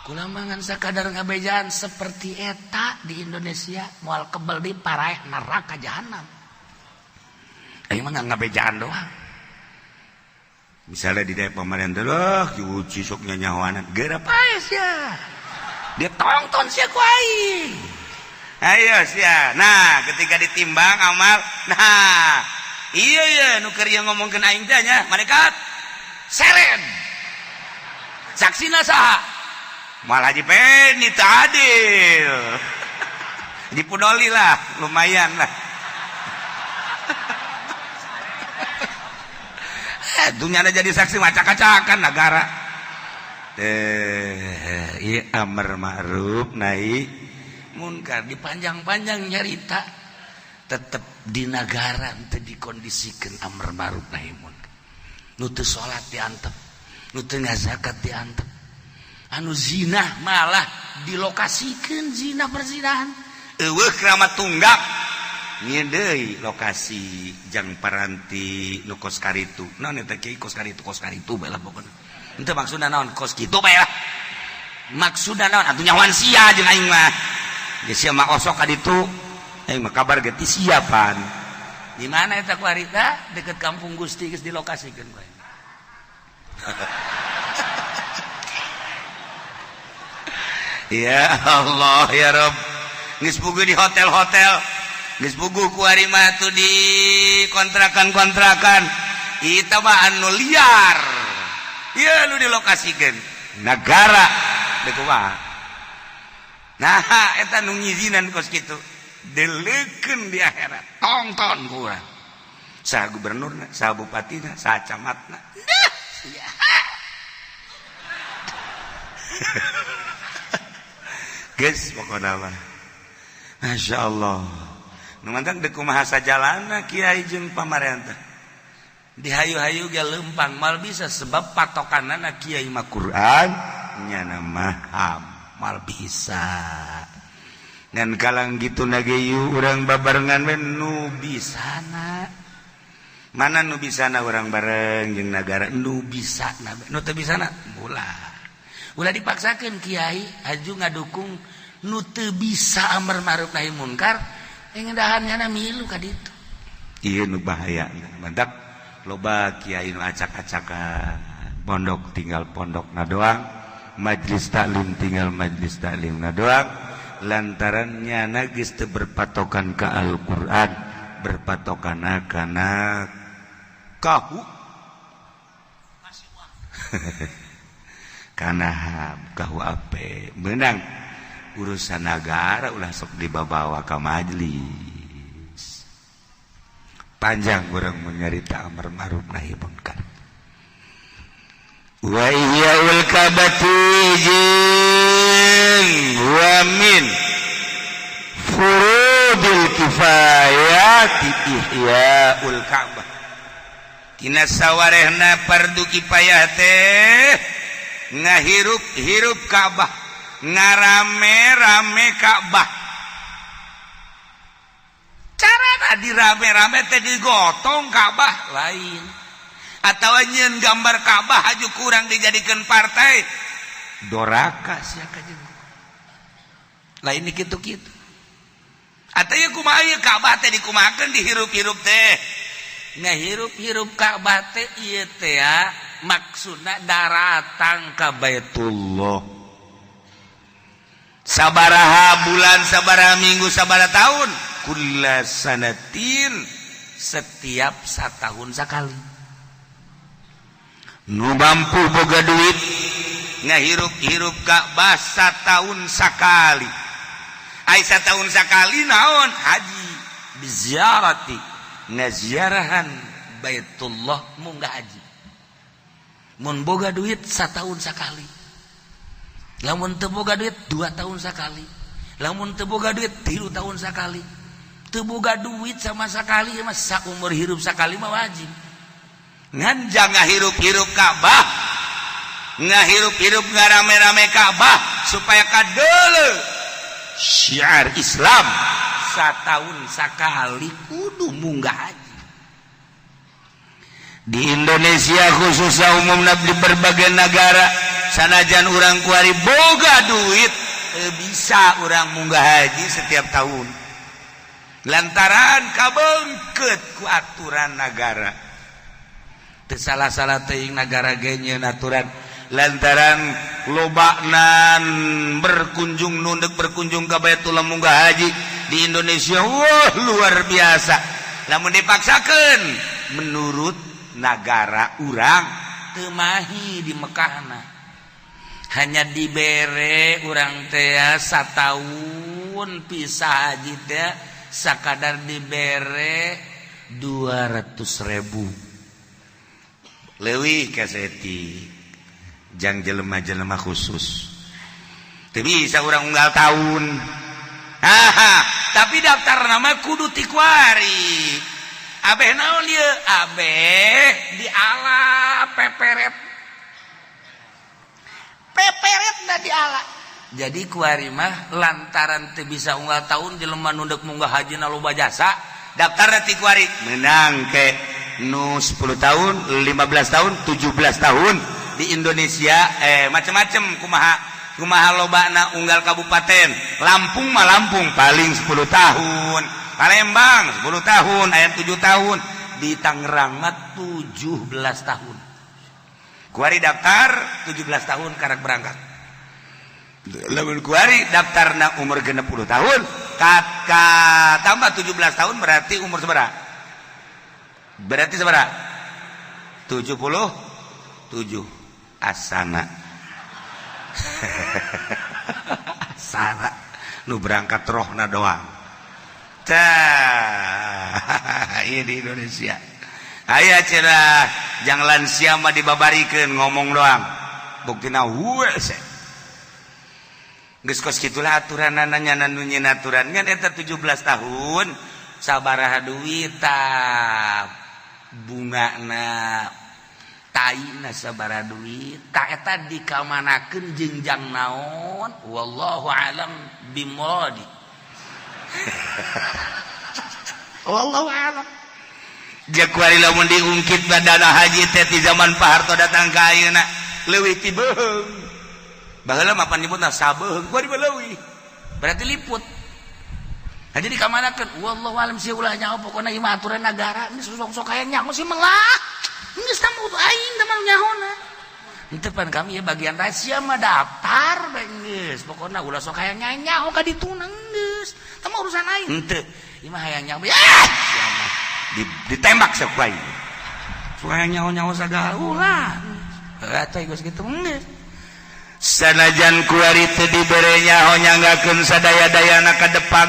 Kula mangan sakadar ngabejaan seperti eta di Indonesia moal kebel di paraeh neraka jahanam. Aing mah ngabejaan doang. Misalnya di daerah pemerintah lah, diuji sok nyanyawanan, geura pae sia. Dia tonton sia ku aing. Ayo sia. Nah, ketika ditimbang amal, nah, iya iya nu keur ieu ngomongkeun aing teh nya, malaikat seren. Saksina saha? Malah Haji Peni teu adil. Haji Pudoli lah, lumayan lah. Dunia ada jadi saksi macak-macakan negara. Iya amar ma'ruf nahi munkar dipanjang-panjang nyarita tetep di negara teu dikondisikan amar ma'ruf nahi munkar. Nu teu salat diantep, nu teu ngazakat diantep, anu zina malah dilokasikeun zina perzinahan. Eueuh keramat tunggak deui lokasi jang paranti nu kos karitu. Naon eta kiai kos karitu bae lah pokona. Henteu maksudna naon kos kitu bae lah. Maksudna naon atuh nyawan sia jeung aing mah. Geus sia mah osok ka ditu. Aing mah kabar ge ti sia pan. Di mana eta ku harita? Deket Kampung Gusti geus dilokasikeun ku aing. Ya Allah ya Rabb. Geus puguh di hotel-hotel. Geus puguh ku ari mah tuh di kontrakan-kontrakan. Eta mah anu liar. Ieu nu dilokasikeun nagara deuk kumaha. Nah, eta nu ngizinan kos kitu. Deleukeun di akhirat. Tongton ku urang. Saha gubernurna, saha bupatina, saha camatna. Dah, sia. Geus pokona mah. Masya Allah. Nu mantang deuk kumaha sajalana kiai jeung pamarentah. Dihayu-hayu ge leumpang mal bisa sebab patokanana kiai mah Quran nyana mah HAM mal bisa. Ngan kalang gitu nage yu urang babarengan we nu bisana. Mana nu bisana urang bareng jeung nagara nu bisana nu teu bisana ulah. Ulah dipaksakeun kiai haju ngadukung nu teu bisa amar ma'ruf nahi munkar ngedahan nyana milu ka ditu. Ieu nu bahaya mantak loba kiai nu acak-acakan pondok tinggal pondokna doang, majlis taklim tinggal majlis taklimna doang, lantaran nyana geus teu berpatokan ka Al-Qur'an, berpatokanna kana kahu. Karena KUHP menang urusan negara, ulah sok dibawa ke majelis. Panjang orang menyerita amar ma'ruf nahi munkar. Wa ihyaul kabati jeung wa min furudil kifayati ihyaul Ka'bah. Tina sawarehna fardu kifayah teh ngahirup-hirup Ka'bah, ngarame-rame Ka'bah. Cara dirame-rame teh digotong Ka'bah lain, atau nyieun gambar Ka'bah haju kurang dijadikan partai doraka sia ka lain gitu-gitu. Atau ya kumaha ieu Ka'bah teh dikumahakeun, dihirup-hirup teh, ngahirup-hirup Ka'bah teh ieu teh ya, maksudna daratang ka Baitullah sabaraha bulan, sabaraha minggu, sabaraha tahun, kulla sanatin, setiap satahun sekali. Nu mampu boga duit ngahirup-hirup Ka'bah satahun sakali. Ai satahun sakali naon? Haji, biziarati, ngaziarahan Baitullah, munggah haji. Mun boga duit satahun sakali. Lamun teu boga duit 2 tahun sakali. Lamun teu boga duit 3 tahun sakali. Teu boga duit sama sekali mah saumur hirup sakali mah wajib. Ngan jangan hirup-hirup Ka'bah, ngahirup-hirup, ngarame-rame Ka'bah supaya kadele syiar Islam satahun sakali kudu munggah haji. Di Indonesia khususnya, umumnya di berbagai negara, sanajan urang kuari boga duit bisa urang munggah haji setiap tahun lantaran kabengket ku aturan negara. Teu salah-salah teuing, negara ge nyieun aturan lantaran lobanan berkunjung, nunduk berkunjung ke Baitullah, munggah haji di Indonesia. Wah, luar biasa. Namun dipaksakan menurut negara urang teu mahi di Mekahna, hanya dibere urang teh satahun pisah haji teh sakadar dibere 200.000 leuwih kaseti jang jelema-jelema khusus. Teu bisa urang unggal tahun. Haha, tapi daftar nama kudu ti kuari. Abeh naon ieu? Abeh diala peperet, peperet da diala. Jadi kuari mah lantaran teu bisa unggal tahun, jelema nu dek munggah haji na loba jasa, daftar ti kuari menang ke nu 10 tahun, 15 tahun, 17 tahun di Indonesia. Macem-macem, kumaha kumaha lobana unggal kabupaten. Lampung mah, Lampung paling 10 tahun, Palembang 10 tahun, aya 7 tahun, di Tangerang mah 17 tahun. Kuari daftar 17 tahun karak berangkat. Lamun kuari daftarna umur 60 tahun, ka tambah 17 tahun berarti umur seberapa? Berarti seberapa? 77. Asana asana nu berangkat rohna doang. Tah, ini di Indonesia aya cenah jang lansia mah dibabarikeun, ngomong doang, buktina hese. Geus kos kitulah aturan nanya nu nyieun aturan. Ngan eta 17 tahun sabaraha duit tah, bungana taina sabaraha duit tak, eta dikamanakeun jeung jang naon, wallahu alam bimuradi, wallahu alam. Jakuari lamun diungkit dana haji teh ti zaman Pak Harto datang ka ayeuna leuwih ti beuheung. Baheula mah pan nyebutna sabeuheung, kuari mah leuwih. Berarti liput. Nah, jadi kamanakeun, wallahu alam sih, ulah nyaho, pokona ieu mah aturan negara. Ini sok-sok aya nyaho sih melah. Geus tamu aing teh mah nyahona. Henteu pan kami ya bagian rahasia mah daftar bae geus. Pokona ulah sok aya nyaho ka dituna geus. Tah mah urusan aing. Henteu. Ieu mah hayang nyaho. Ya, sia mah ditembak sok wae. Sok hayang nyaho-nyaho sagala ulah. Atuh geus kitu geus. Sanajan kuari teu dibere nyaho nyanggakeun sadaya-dayana ka depan,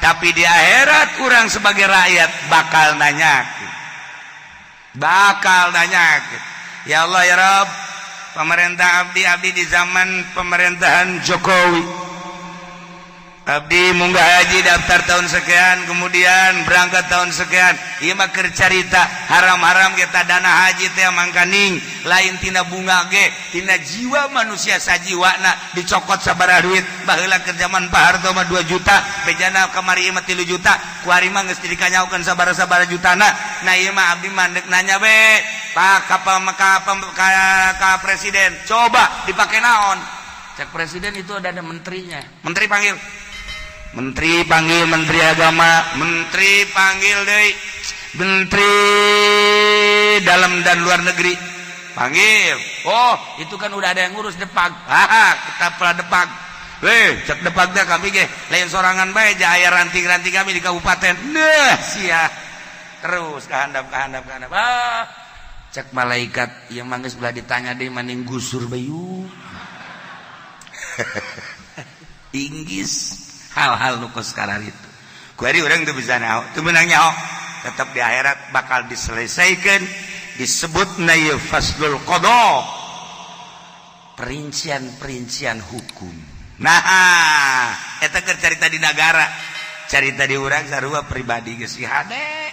tapi di akhirat urang sebagai rakyat bakal nanyakeun, bakal nanyakeun. Ya Allah, ya Rabb, pemerintah abdi, abdi di zaman pemerintahan Jokowi, abdi munggah haji daftar tahun sekian, kemudian berangkat tahun sekian. Ieu mah keur carita haram-haram kita. Dana haji teh mangkaning lain tina bunga ge, tina jiwa manusia sajiwana dicokot sabaraha duit. Baheula keur zaman Pak Harto mah 2 juta, bejana kamari mah 3 juta, kuari mah geus dikanyaokeun sabaraha-sabaraha jutana. Nah, ieu mah abdi mah deuk nanya be, Pak, ka presiden, coba dipake naon? Cek presiden itu ada menterinya. Menteri panggil, menteri panggil, menteri agama, menteri panggil deh, menteri dalam dan luar negeri panggil. Oh, itu kan udah ada yang ngurus Depag. Ah, kita pernah Depag. Weh, cek Depag dah, kami ge lain sorangan bae, aya ranting-ranting kami di kabupaten. Nah, sia terus kehandap, kehandap, kehandap. Ah, cek malaikat yang manggis belah ditanya deh, maning gusur bayu. Inggis hal-hal nu kos itu kuari urang teu bisa nyaho, teu meunang nyaho. Tetap di akhirat bakal diselesaikan, disebut na faslul qada, perincian-perincian hukum. Nah, eta keur carita di nagara, carita di urang sarua pribadi geus hade.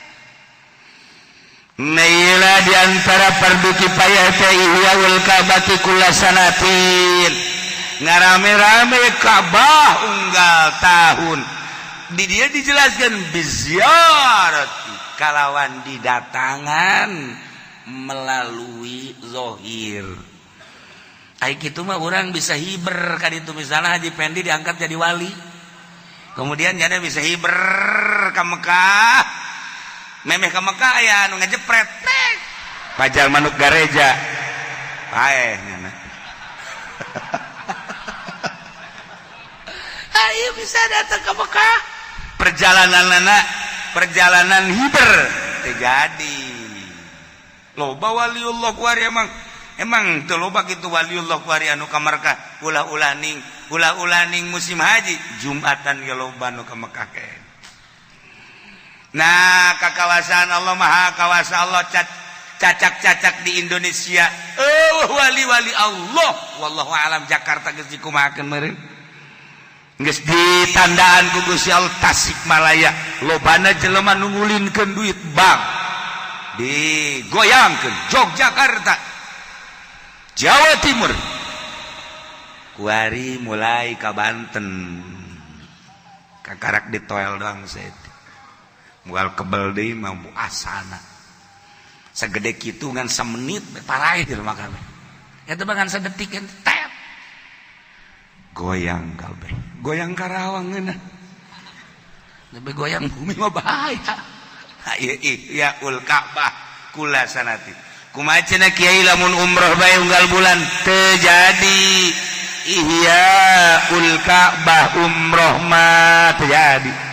Naila di antara fardu kifayah teh ihyaul Ka'bati kulla sanatin, ngarame-rame Ka'bah unggal tahun. Di dia dijelaskan biziarati, kalawan didatangan melalui zohir. Ai kitu mah orang bisa hiber kan itu, misalnya Haji Pendi diangkat jadi wali. Kemudian jadi bisa hiber ke Mekah, memeh ke Mekah ya nu ngejepret pajal manuk gareja paeh nyana. Ayo bisa datang ke Mekah. Perjalanan anak, perjalanan hiber terjadi. Loba waliullah kuari, emang emang teu loba kitu waliullah kuari anu ka Mekah. Ulah-ulah ning, ulah-ulah ning musim haji, Jumatan ge loba nu ka Mekah ke. Nah, kakawasaan Allah, Maha Kawasa Allah, cacak-cacak di Indonesia. Oh, wali-wali Allah, wallahu alam. Jakarta geus dikumahakeun meureun, geus ditandaan ku Gusti Allah. Tasikmalaya lobana jelema nu ngulinkeun duit bank digoyangkeun. Yogyakarta, Jawa Timur, kuari mulai ka Banten, kakarak ditoel doang saeutik moal kebel deui mah asana segede kitu ngan semenit Paraeh di rumah kami. Eta mah ngan sedetik kan tep. Goyang kabeh, goyang Karawang ngeunah. Lebih goyang bumi mah bahaya. Ihyaul Ka'bah kulla sanati. Kumaha cenah kiai lamun umroh bae unggal bulan? Teu jadi ihyaul Ka'bah, umroh mah teu jadi.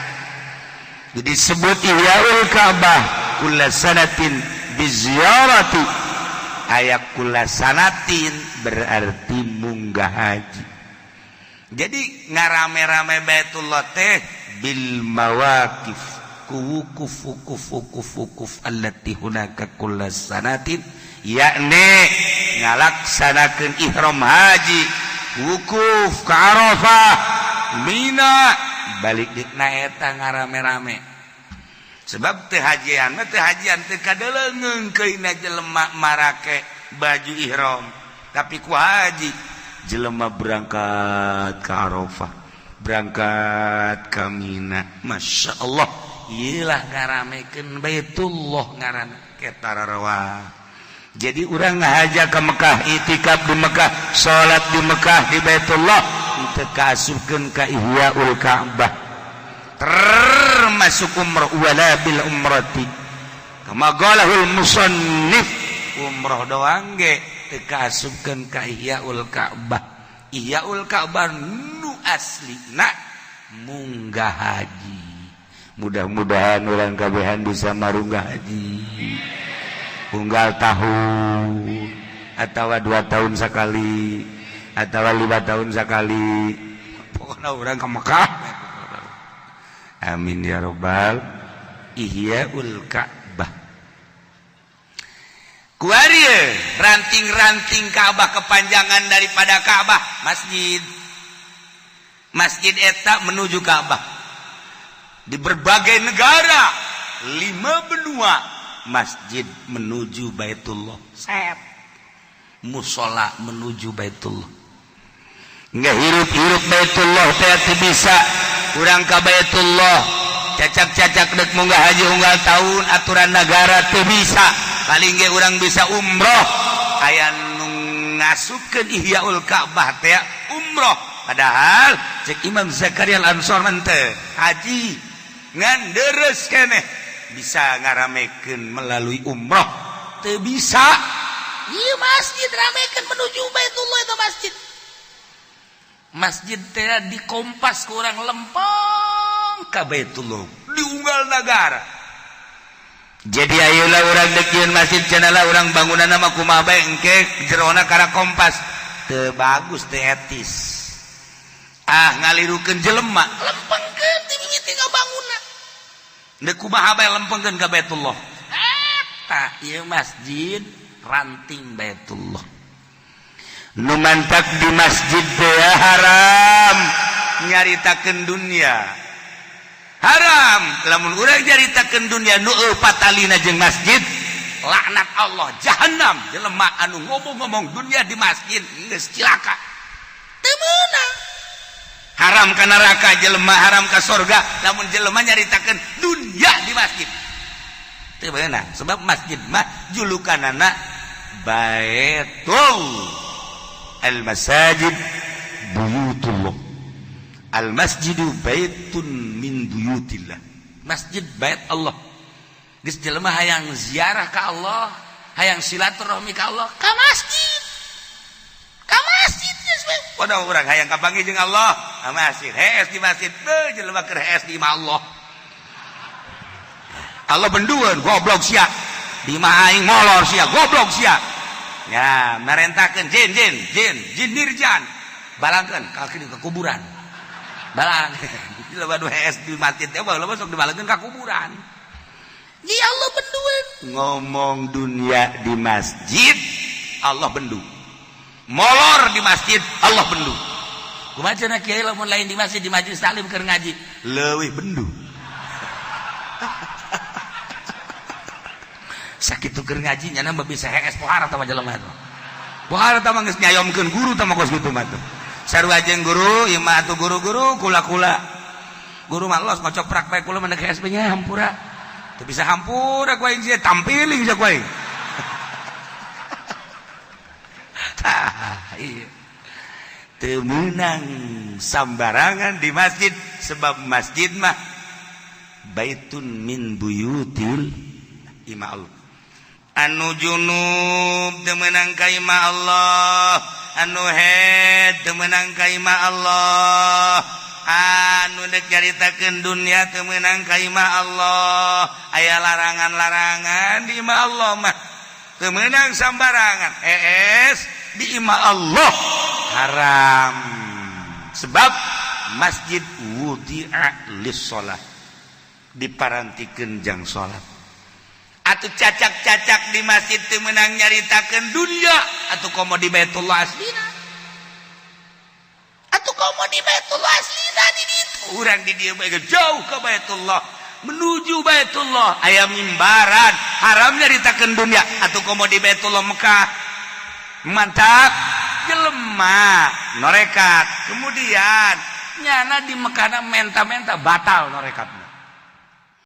Disebut ihyaul Ka'bah kulla sanatin biziyarati, aya kulla sanatin berarti munggah haji. Jadi ngarame-rame Baitullah teh bil mawaqif, ku wukuf wukuf wukuf wukuf allati hunaka kulla sanatin, yakni ngalaksanakeun ihram haji, wukuf ke Arafah, Mina, balik na eta ngarame-rame. Sebab teu hajian mah teu hajian, teu kadeleungeung keuna jelema marake baju ihram. Tapi ku haji jelema berangkat ke Arafah, berangkat ke Mina, Masya Allah. Iyalah ngaramekeun Baitullah ngaranna. Ketarawa. Jadi urang ngahaja ke Mekah, itikaf di Mekah, salat di Mekah, di Baitullah, teu kaasupkeun ka ihyaul Ka'bah, termasuk umrah. Wala bil umrati kama qalahul musannif, umrah doang ge teu kaasupkeun ka ihyaul Ka'bah. Ihyaul Ka'bah nu aslina munggah haji. Mudah-mudahan urang kabehan bisa marunggah haji unggal tahun atau 2 tahun sekali. Atau 5 tahun sekali, pokoknya urang ke Mekah. Amin ya robbal. Ihyaul Ka'bah. Kuari ranting-ranting Ka'bah, kepanjangan daripada Ka'bah masjid. Masjid eta menuju Ka'bah di berbagai negara, lima benua, masjid menuju Baitullah. Set musola menuju Baitullah. Nggak hirup-hirup Baitullah teh bisa urang ka Baitullah. Cacak-cacak dek munggah haji unggal tahun, aturan negara teu bisa. Paling ge urang bisa umroh. Aya nu ngasupkeun Ihyaul Ka'bah teh umroh, padahal cek Imam Zakaria Al-Ansor mah teu haji, ngan deres keneh bisa ngaramekeun melalui umroh, teu bisa. Iya, masjid ramekan menuju Baitullah itu masjid. Masjid teh di kompas kurang lempeng ka Baitullah di unggal negara. Jadi ayolah urang dek nyieun masjid cenah lah, urang bangunan mah kumaha bae, engke jerona kara kompas. Teu bagus, teu etis, ah, ngalirukeun jelema. Lempengkeun ti mimiti ngabangunna. Dek kumaha bae, lempengkeun ka Baitullah. Eta ieu masjid ranting Baitullah. Nu mantak di masjid teh haram nyaritakeun dunia, haram. Lamun urang nyaritakeun dunia nu eupat talina jeung masjid, laknat Allah, jahanam jelema anu ngomong-ngomong dunia di masjid. Geus cilaka. Teu meunang. Haram ka neraka jelema, haram ka sorga lamun jelema nyaritakeun dunia di masjid. Teu meunang, sebab masjid mah julukanana Baitul Al masajid buyutullah, al masjidu baitun min buyutillah. Masjid bait Allah. Geus jelema hayang ziarah ka Allah, hayang silaturahmi ka Allah, ka masjid, ka masjid geus we. Waduh, urang hayang kapanggih jeung Allah ka masjid, hees di masjid. Beuh, jelema keur hees di imah Allah, Allah bendueun, "Goblok sia, di imah aing molor sia, goblok sia." Ya merentahkeun jin, jin, jin, jin nirjan, balangkeun ka ke kuburan, balang. Jelema nu hees di masjid teh baheula mah sok dibalangkeun ka kuburan. Di Allah bendueun. Ngomong dunia di masjid, Allah bendu. Molor di masjid, Allah bendu. Kumaha cenah kiai lamun lain di masjid, di majelis taklim keur ngaji? Leuwih bendu. Sakitu keur ngaji nyana mah bisa hees pohara tah jelema tuh. Pohara tah mah, geus nyayomkeun guru tah mah kos kitu mah tuh. Sarua jeung guru ieu mah atuh, guru-guru kula-kula. Guru mah los ngocoprak bae, kula mah hees nya, hampura. Teu bisa hampura ku aing sia, tampiling sia ku aing. Tah, iya. Teu meunang sambarangan di masjid, sebab masjid mah baitun min buyutil imah Allah. Anu junub teu meunang ka imah Allah, anu haid teu meunang ka imah Allah, anu dek nyaritakeun dunia teu meunang ka imah Allah. Aya larangan-larangan di imah Allah mah, teu meunang sambarangan. Es di imah Allah haram, sebab masjid wudi'a lis-shalah, diparantikeun jang salat. Atuh cacak-cacak di masjid teu meunang nyaritakeun dunia, atuh komo di Baitullah aslina, Atuh komo di Baitullah aslina di ditu. Urang di dieu bae jauh ke Baitullah, menuju Baitullah aya mimbaran, haram nyaritakeun dunia, atuh komo di Baitullah Mekah. Mantap jelema norekat, kemudian nyana di Mekah menta-menta batal norekatna.